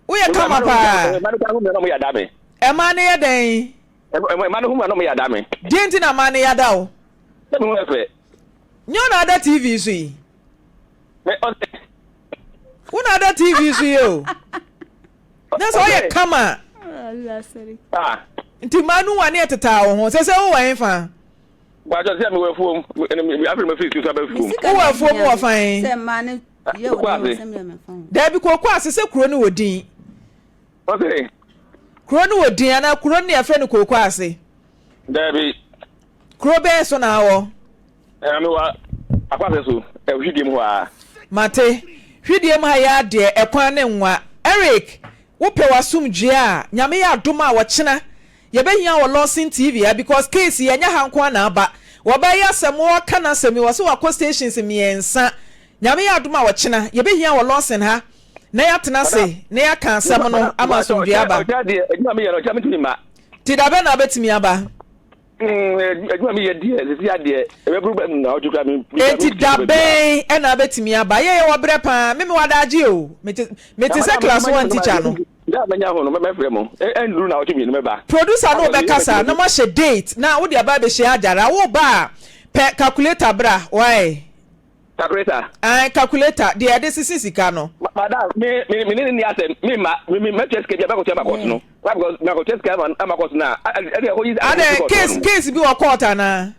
Speaker 2: Wo yɛ kama paa.
Speaker 4: Ɛma no hu na ɔmo yada me.
Speaker 2: Ɛma no yɛ dɛn?
Speaker 4: Ɛma no hu na ɔmo yada me.
Speaker 2: Deɛ nti na ɛma no yada wo?
Speaker 4: Sɛ me ho yɛ fɛ.
Speaker 2: Nyɛ wo na ada TV so yi.
Speaker 4: Me ɔsɛ.
Speaker 2: Wo na ada TV so yi o. Na sɛ ɔyɛ kama.
Speaker 4: Ah.
Speaker 2: Nti mmaa no wa ne ɛtetaa wo ho. Sɛ sɛ wowɔ hefa?
Speaker 4: Bàtɔ sɛ mewɔ afuom. Afei mafiri sukuu so aba afuom.
Speaker 2: Wowɔ afuom wɔ fan?
Speaker 4: Koko ase.
Speaker 2: Daabi koko ase sɛ kuro no wɔ din.
Speaker 4: Ɔsɛ.
Speaker 2: Kuro no wɔ din anaa kuro no na yɛfrɛ no koko ase?
Speaker 4: Daabi.
Speaker 2: Kuro bɛn so na awɔ?
Speaker 4: Ɛɛ mewɔ akwasɛ so, Hwidiem hɔ ara.
Speaker 2: Mate. Hwidiem ha yi ara deɛ, ɛkwan ne nwa. Eric, wopɛ w'asomdwoeɛ a, Nyame yɛ adom a, ɔkyena yɛbɛhia wɔ Lawson TV ha because case yi ɛnyɛ ha nko ara na aba. Wɔbaa yi asɛm, wɔreka n'asɛm yi, wɔse wakɔ stations mmiɛnsa. Nyame yɛ adom a, ɔkyena yɛbɛhia wɔ Lawson ha na yɛatena ase na yɛaka asɛm no ama asomdwoeɛ aba.
Speaker 4: Ɔkyena deɛ, adwuma meyɛ no, ɔkyena mentumi mma.
Speaker 2: Nti dabɛn na wobɛtumi aba?
Speaker 4: Adwuma mi yɛ deɛ sisi adeɛ ɛbɛburu bɛ na ɔtwe kura mi.
Speaker 2: Eti da bɛn ɛna abɛtumi aba? Yɛ yɛ wɔ brɛ paa me me wɔ adagye o mete mete sɛ class one teacher no.
Speaker 4: Da a mɛnya ho no mɛfrɛ mo ɛnduru na ɔtwe mmienu mɛba.
Speaker 2: Producer no bɛkasa na moahyɛ date na wode aba abɛhyia agyara wo ba a pɛ calculator bra why.
Speaker 4: Calculator.
Speaker 2: Ae calculator deɛ yɛde sese sika no.
Speaker 4: Madam me me me ne ne ni asɛm me ma me me mɛtua sika bi a mɛkɔtua ma court no why because mɛkɔtua sika ama ama court no a ɛde ɛhɔ yi.
Speaker 2: Adɛ case case bi wɔ court anaa.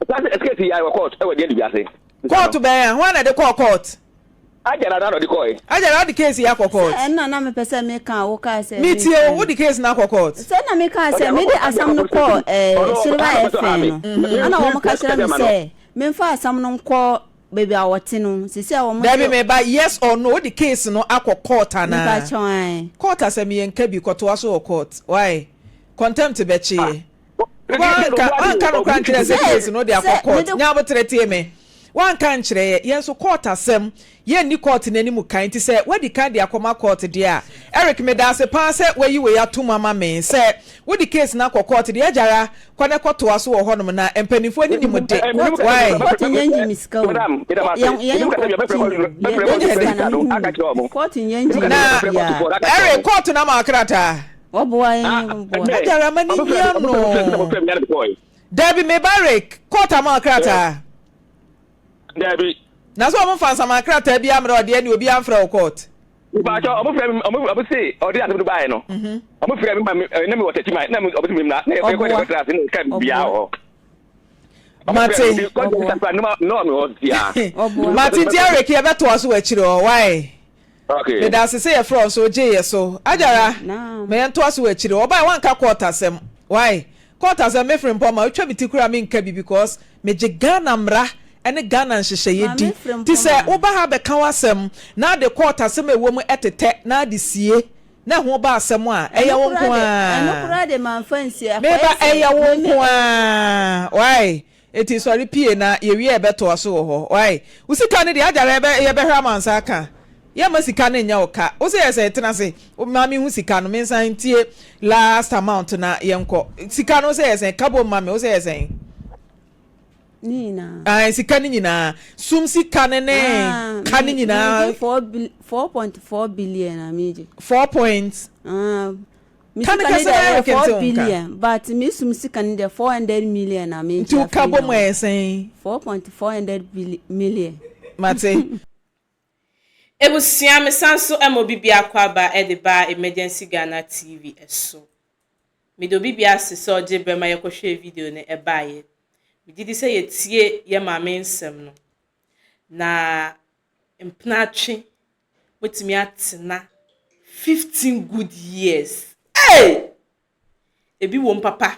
Speaker 4: Case case yi wɔ court ɛwɔ deɛ bi ase.
Speaker 2: Court bɛn a hwan na ɛde kɔɔ court.
Speaker 4: Agyara na ɔde kɔɛ.
Speaker 2: Agyara ɔde case yi akɔ court.
Speaker 3: Sɛ ɛnna na mepɛ sɛ meka a wokaa sɛ.
Speaker 2: Metie o wode case no akɔ court.
Speaker 3: Sɛ na mekaa sɛ mede asɛm no kɔɔ ɛɛ Silver FM no ɛna wɔn ka kyerɛ me sɛ. Memfa asɛm no nkɔ baabi a wɔte no sisi a wɔn.
Speaker 2: Dabi me ba yes or no wode case no akɔ court anaa.
Speaker 3: Mepa kyɛw ae.
Speaker 2: Court asɛm yɛn nka bi kɔtoa so wɔ court why contempt bɛkye yɛ wanka wanka no kora nkyerɛ sɛ case no wode akɔ court nyabotere tie me wanka nkyerɛ yɛ yɛn nso court asɛm Yɛnni court no anim kan nti sɛ woadi kan de akɔma court deɛ a, Eric medaase paa sɛ woayi wei atom ama me sɛ wode case no akɔ court deɛ agyara kɔ na kɔtoa so wɔ hɔnom na mpaninfoɔ ani nim de why.
Speaker 3: Court nyɛ ngye me sika o yɛn yɛn kɔ ti yɛn gye sika na me hu court nyɛ ngye me
Speaker 2: Na
Speaker 3: bia.
Speaker 2: Eric court no ama wo krataa?
Speaker 3: Wɔboa yɛn wɔboa.
Speaker 2: Agyara ma ne hia no. Dabi meba Eric court ama wo krataa?
Speaker 4: Dabi.
Speaker 2: Na sɛ ɔmo nfa nsaman krataa biara mmerɛ ɔdeɛ ne obiara nfrɛ wo court.
Speaker 4: Mpakyɛw ɔmo frɛ me ɔmo ɔmo se ɔde asɛm no baeɛ no ɔmo frɛ me ma me na me wɔ tɛkyi man na ɔmo se me mmra na yɛ kɔ yɛ kɔ tra ase na yɛ ka biara wɔ hɔ.
Speaker 2: Mate. Mate nti Eric yɛbɛtoa so wɔ akyire hɔ why?
Speaker 4: Okay.
Speaker 2: Meda ase sɛ yɛfrɛ wo so wogyee yɛ so. Agyara, ma yɛntoa so wɔ akyire hɔ. Ɔbae wanka court asɛm. Why? Court asɛm me Frimpong ma wotwa me ti koraa menka bi because megye Ghana mmara. ne Ghana nhyehyɛeɛ
Speaker 3: Maame
Speaker 2: di.
Speaker 3: Frimpong
Speaker 2: Nti sɛ
Speaker 3: a.
Speaker 2: woba ha bɛka w'asɛm na ade court asɛm a ɛwɔ mu tetɛ na ade sie na ɛho ba asɛm a, ɛyɛ
Speaker 3: Ɛno
Speaker 2: wo
Speaker 3: koraa
Speaker 2: nko
Speaker 3: de, ɛno
Speaker 2: ara.
Speaker 3: koraa de mamfa nsie. Ɛkɔyɛ
Speaker 2: Meba,
Speaker 3: sɛ
Speaker 2: ɛyɛ wo
Speaker 3: me me.
Speaker 2: nko ara. Wai? Enti sɔre pie na yɛwie a yɛbɛtoa so wɔ hɔ. Wai? Wo sika no deɛ agyare yɛbɛ, yɛbɛhwɛ ama wo nsa aka. Yɛmma sika no nyɛ wo ka. Wo se yɛ sɛ tena ase ma me hu sika no, mensan ntie last amount na yɛnkɔ. Sika no wo se yɛ sɛn? Ka bom ma me, wo se yɛ sɛn?
Speaker 3: Ne nyinaa.
Speaker 2: Ae, sika no nyinaa. Sum sika no ne
Speaker 3: Ah,
Speaker 2: ka no
Speaker 3: me,
Speaker 2: nyinaa.
Speaker 3: megye 4.4 billion na megye.
Speaker 2: 4 point.
Speaker 3: Ah, me
Speaker 2: Ka no
Speaker 3: sika no
Speaker 2: kɛse na
Speaker 3: deɛ ɛyɛ
Speaker 2: Eric
Speaker 3: 4
Speaker 2: nte wo nka.
Speaker 3: billion, but me sum sika no deɛ 400 million na megye
Speaker 2: Nti wo ka
Speaker 3: afiri
Speaker 2: bom
Speaker 3: hɔ.
Speaker 2: ɛyɛ sɛn?
Speaker 3: 4.400 million.
Speaker 2: Mate.
Speaker 1: Abusua me san so ma obi biako aba de ba Emergency Ghana TV so. Meda obi biara ase sɛ ɔgye berɛ ma yɛkɔhwɛɛ video no baeɛ. Megye di sɛ yɛtie yɛn maame nsɛm no, na mpenatwe motumi atena 15 good years. Hey! Ebi wom papa.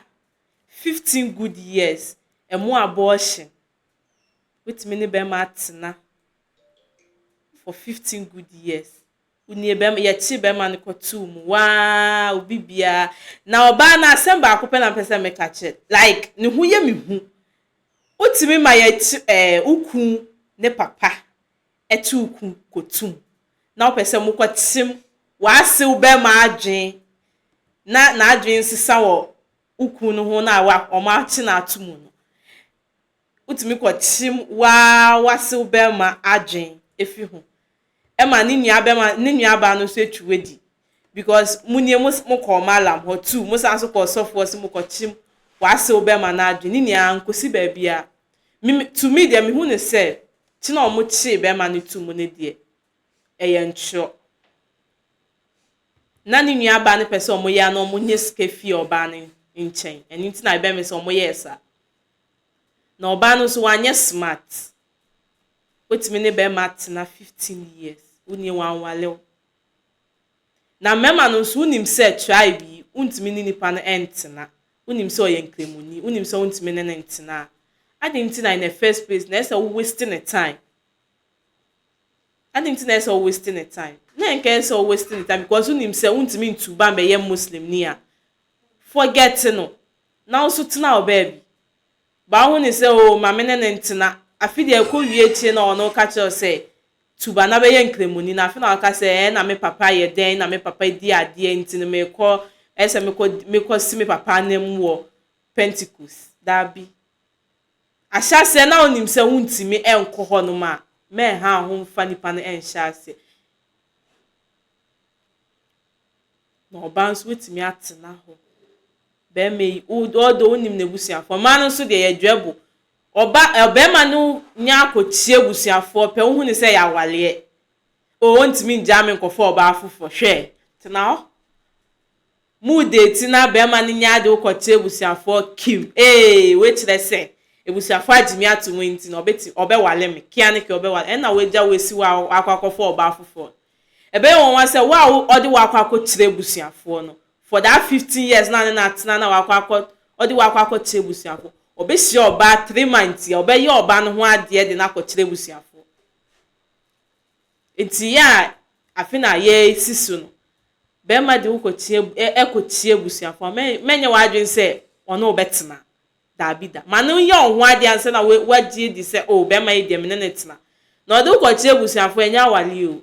Speaker 1: 15 good years. Ɛmo abortion. Wotumi ne bɛrima atena for 15 good years. Wonie bɛrima, yɛkye bɛrima no kɔtoo mu waa obi biara. Na ɔbaa no asɛm baako pɛ na mpɛ sɛ meka kyerɛ. Like ne ho yɛ me hu. Wotumi ma yɛkye ɛɛ eh, wo kun ne papa ɛkye wo kun kɔtum na wopɛ sɛ mokɔkyem w'asew bɛrima adwen na n'adwen nsesa wɔ wo kun no ho na wɔn akye no ato mu no. Wotumi kɔkyem wo ara w'asew barima adwen fi ho ma ne nua bɛma ne nua baa no nso atwi w'adi because mo nie mo mo kɔɔ malam hɔ too mo san so kɔɔ sɔfo hɔ sɛ mo kɔkyem w'asew bɛma no adwen ne nyinaa nkosi baabi a me to me deɛ mehu ne sɛ kye na wɔn kyee bɛma no to mu ne deɛ ɛyɛ ntwerɛ na ne nua baa no pɛ sɛ wɔn yɛ a na wɔn nyɛ sika fie ɔbaa no nkyɛn ɛno nti na ɛbɛn me sɛ wɔn yɛɛ saa. Na ɔbaa no nso wanyɛ smart. Wotumi ne bɛrima atena 15 years, wonie wanwale wo. Na mmarima no nso wonim sɛ tribe yi wontumi ne nipa no ntena. Wonim sɛ ɔyɛ nkramoni, wonim sɛ wontumi ne no ntena a, adɛn nti na in the first place na ɛsɛ wo waste ne time? Adɛn nti na ɛsɛ wo waste ne time? Na ɛnka ɛsɛ wo waste ne time because wonim sɛ wontumi ntu ba mbɛyɛ Muslim ni a, forget no. Na wo nso tena wo baabi. Ba wo hu no sɛ oo ma me ne no ntena. Afe deɛ ɛkɔ wie akyire na ɔno ka kyerɛ wo sɛ tu ba na bɛyɛ nkramoni no afe na waka sɛ ɛɛ na me papa yɛ dɛn na me papa di adeɛ nti no mekɔ ɛyɛ sɛ mekɔ mekɔ si me papa anam wɔ Pentecost. Daabi. Ahyɛaseɛ na wonim sɛ wontumi nkɔ hɔ nom a mɛnha wo ho mfa nipa no nhyɛ aseɛ. Na ɔbaa nso watumi atena hɔ. Barima yi, although wonim n'abusuafoɔ, mmaa no nso deɛ yɛdwɛ bo. Ɔba, ɔbarima no nya akɔkyia abusuafoɔ pɛ, wohu no sɛ ɛyɛ awaleɛ. O, ɔntumi ngyaa me nkɔfa ɔbaa foforɔ. Hwɛ, tena hɔ. Mo date na barima no nya de wo kɔkyerɛ abusuafoɔ kim. Ee, wei kyerɛ sɛ abusuafoɔ agye me ato mu nti no, ɔbɛti, ɔbɛwale me. Kia ne kia ɔbɛwale. Ɛnna wagya wo asi hɔ a wakɔ akɔfa ɔbaa foforɔ. Ɛbɛyɛ nwanwa sɛ wo a ɔde wo akɔ akɔkyerɛ abusuafoɔ no, for that 15 years na ne no atena na wakɔ akɔ ɔde wo akɔ akɔkyerɛ abusuafoɔ, ɔbɛhyia ɔbaa three months yi a, ɔbɛyɛ ɔbaa no ho adeɛ de no akɔkyerɛ abusuafoɔ. Nti yɛ a afe na yɛresi so no, bɛrima de wo kɔkyia ɛkɔkyia abusuafoɔ a, mɛnyɛ w'adwene sɛ ɔne wo bɛtena. Daabi da. Ma no nyɛ wo ho adeɛ ansa na woagye adi sɛ, oh, bɛrima yi deɛ me ne no tena. Na ɔde wo kɔkyerɛ abusuafoɔ a, ɛnyɛ awareɛ o.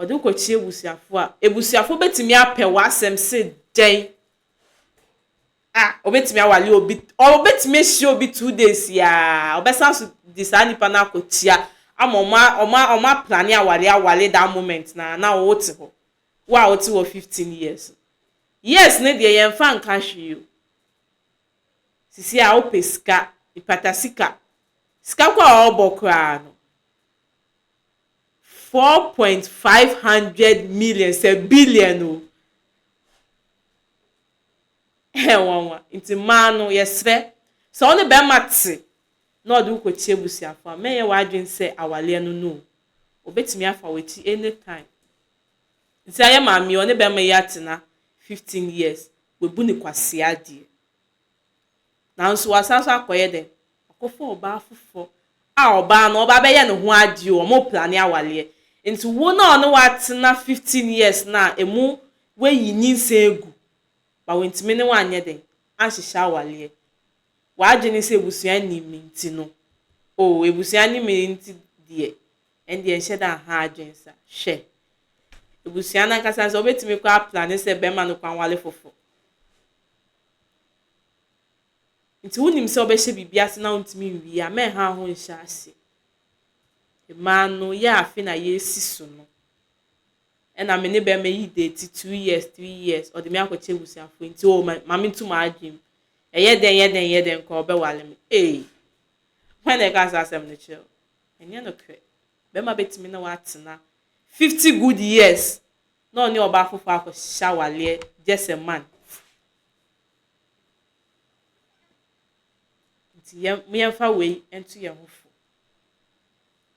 Speaker 1: Ɔde wo kɔkyerɛ abusuafoɔ a, abusuafoɔ bɛtumi apɛ w'asɛm se dɛn? Ah, ɔbɛtumi awale obi, ɔbɛtumi ahyia obi 2 days yaa, ɔbɛsan so de saa nipa no akɔkyia ama ɔmo ɔmo ɔmo aplane awale awale that moment na na wote hɔ. Wo a wote hɔ 15 years. Years ne deɛ yɛmfa nka hwee o. Sisi a wopɛ sika, ipata sika. Sika kɔ a ɔrebɔ koraa no, 4.500 million sɛ billion o. Ɛyɛ nwanwa. Nti mmaa no yɛsrɛ sɛ wo ne bɛrima te na ɔde wo kɔkyia abusuafoɔ a, mɛnyɛ w'adwene sɛ awaleɛ no no o. Obetumi afa w'akyi anytime. Nti ayɛ maame yi, ɔne bɛrima yi atena 15 years, wabu ne kwasea adeɛ. Nanso wasan so akɔyɛ dɛn? Wakɔfa ɔbaa foforɔ a ɔbaa no ɔba bɛyɛ ne ho adeɛ o, wɔn plane awaleɛ. Nti wo na ɔne wo atena 15 years na emu wayi nyinsɛn egu, ba wɔntumi ne wo anyɛ den anhyehyɛ awaleɛ. W'adwene sɛ ebusua nim me nti no, o ebusua nim me nti deɛ, ɛndeɛ nhyɛ da nha adwene sa. Hwɛ, ebusua nankasa nso ɔbɛtumi kɔ aplane sɛ bɛrima no kwan wale foforɔ. Nti wonim sɛ wobɛhyɛ biribi ase na wontumi nwie a, mɛnha ho nhyɛ ase. Mmaa no yɛ afe na yɛresi so no, ɛna me ne bɛrima yi date 2 years, 3 years, ɔde me akɔkyɛ abusuafoɔ nti o ma me ntum adwene mu. Ɛyɛ dɛn, yɛ dɛn, yɛ dɛn nka ɔbɛwale me. Ee, hwan na ɛka saa asɛm no kyerɛ wo? Ɛnyɛ nokorɛ. Bɛrima bɛtumi na watena 50 good years na ɔne ɔbaa foforɔ akɔhyehyɛ awaleɛ just a month. Nti yɛmfa wei nto yɛn ho fo.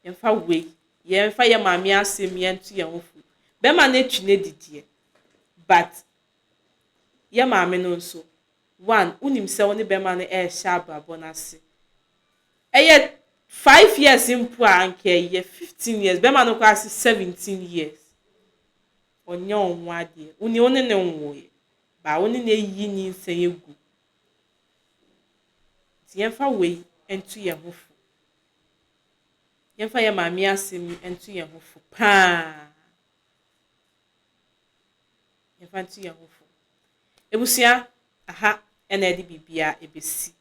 Speaker 1: Yɛmfa wei, yɛmfa yɛ maame asɛm yɛnto yɛn ho fo. Bɛrima no atwi ne didiɛ, but yɛ maame no nso, one, wonim sɛ wo ne bɛrima no ɛrehyɛ abrabɔ no ase. Ɛyɛ 5 years mpo a anka ɛyɛ 15 years, bɛrima no koraa se 17 years. Ɔnyɛ wo ho adeɛ. Wo ne wo ne ne nwoeɛ, ba wo ne no ayi nyinsɛn egu. Nti yɛmfa wei nto yɛn ho fo. Yɛmfa yɛ maame asɛm yi nto yɛn ho fo paa. Yɛmfa nto yɛn ho fo. Ebusua, aha ɛna ɛde biribiara ebesi.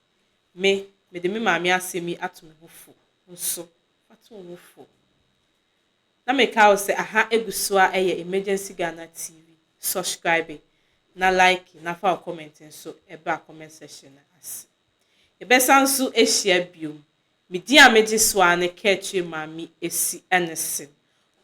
Speaker 1: Me, mede me maame asɛm yi ato me ho fo. Nso, fa to wo ho fo. Na meka wo sɛ aha egu so a ɛyɛ Emergency Ghana TV. Subscribe na like na fa wo comment nso ɛba comment section no ase. Yɛbɛsan nso ahyia biom. Me din a megye so a ne Kɛkyire Maame Esi ɛne sen.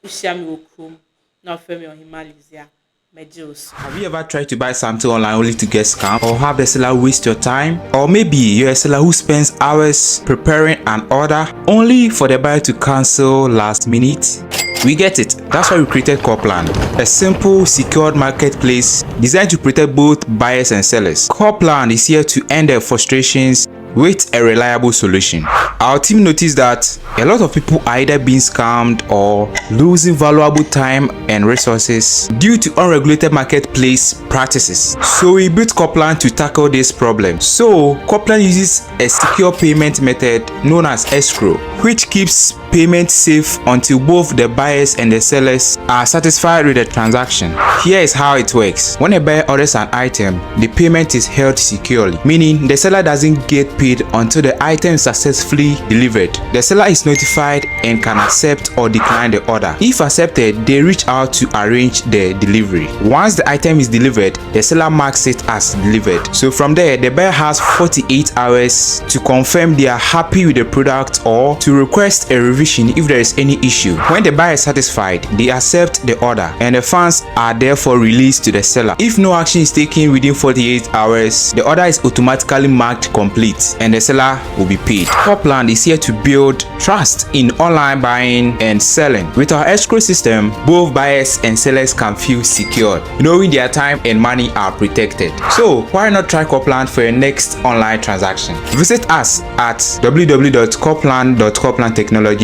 Speaker 1: Wohyia me wɔ kurom na ɔfrɛ me Ɔhema Lizia, mɛgye wo so.
Speaker 5: Have you ever tried to buy something online only to get scammed or have the seller waste your time? Or maybe you're a seller who spends hours preparing an order only for the buyer to cancel last minute? We get it. That's why we created Copland, a simple, secured marketplace designed to protect both buyers and sellers. Copland is here to end their frustrations with a reliable solution. Our team noticed that a lot of people are either being scammed or losing valuable time and resources due to unregulated marketplace practices. So we built Copland to tackle this problem. So Copland uses a secure payment method known as escrow, which keeps payment safe until both the buyers and the sellers are satisfied with the transaction. Here is how it works. When a buyer orders an item, the payment is held securely, meaning the seller doesn't get paid until the item is successfully delivered. The seller is notified and can accept or decline the order. If accepted, they reach out to arrange the delivery. Once the item is delivered, the seller marks it as delivered. So from there, the buyer has 48 hours to confirm they are happy with the product or to request a revision if there is any issue. When the buyer is satisfied, they accept the order and the funds are therefore released to the seller. If no action is taken within 48 hours, the order is automatically marked complete and the seller will be paid. Copland is here to build trust in online buying and selling. With our escrow system, both buyers and sellers can feel secured, knowing their time and money are protected. So why not try Copland for your next online transaction? Visit us at www.copland.coplandtechnologies.com.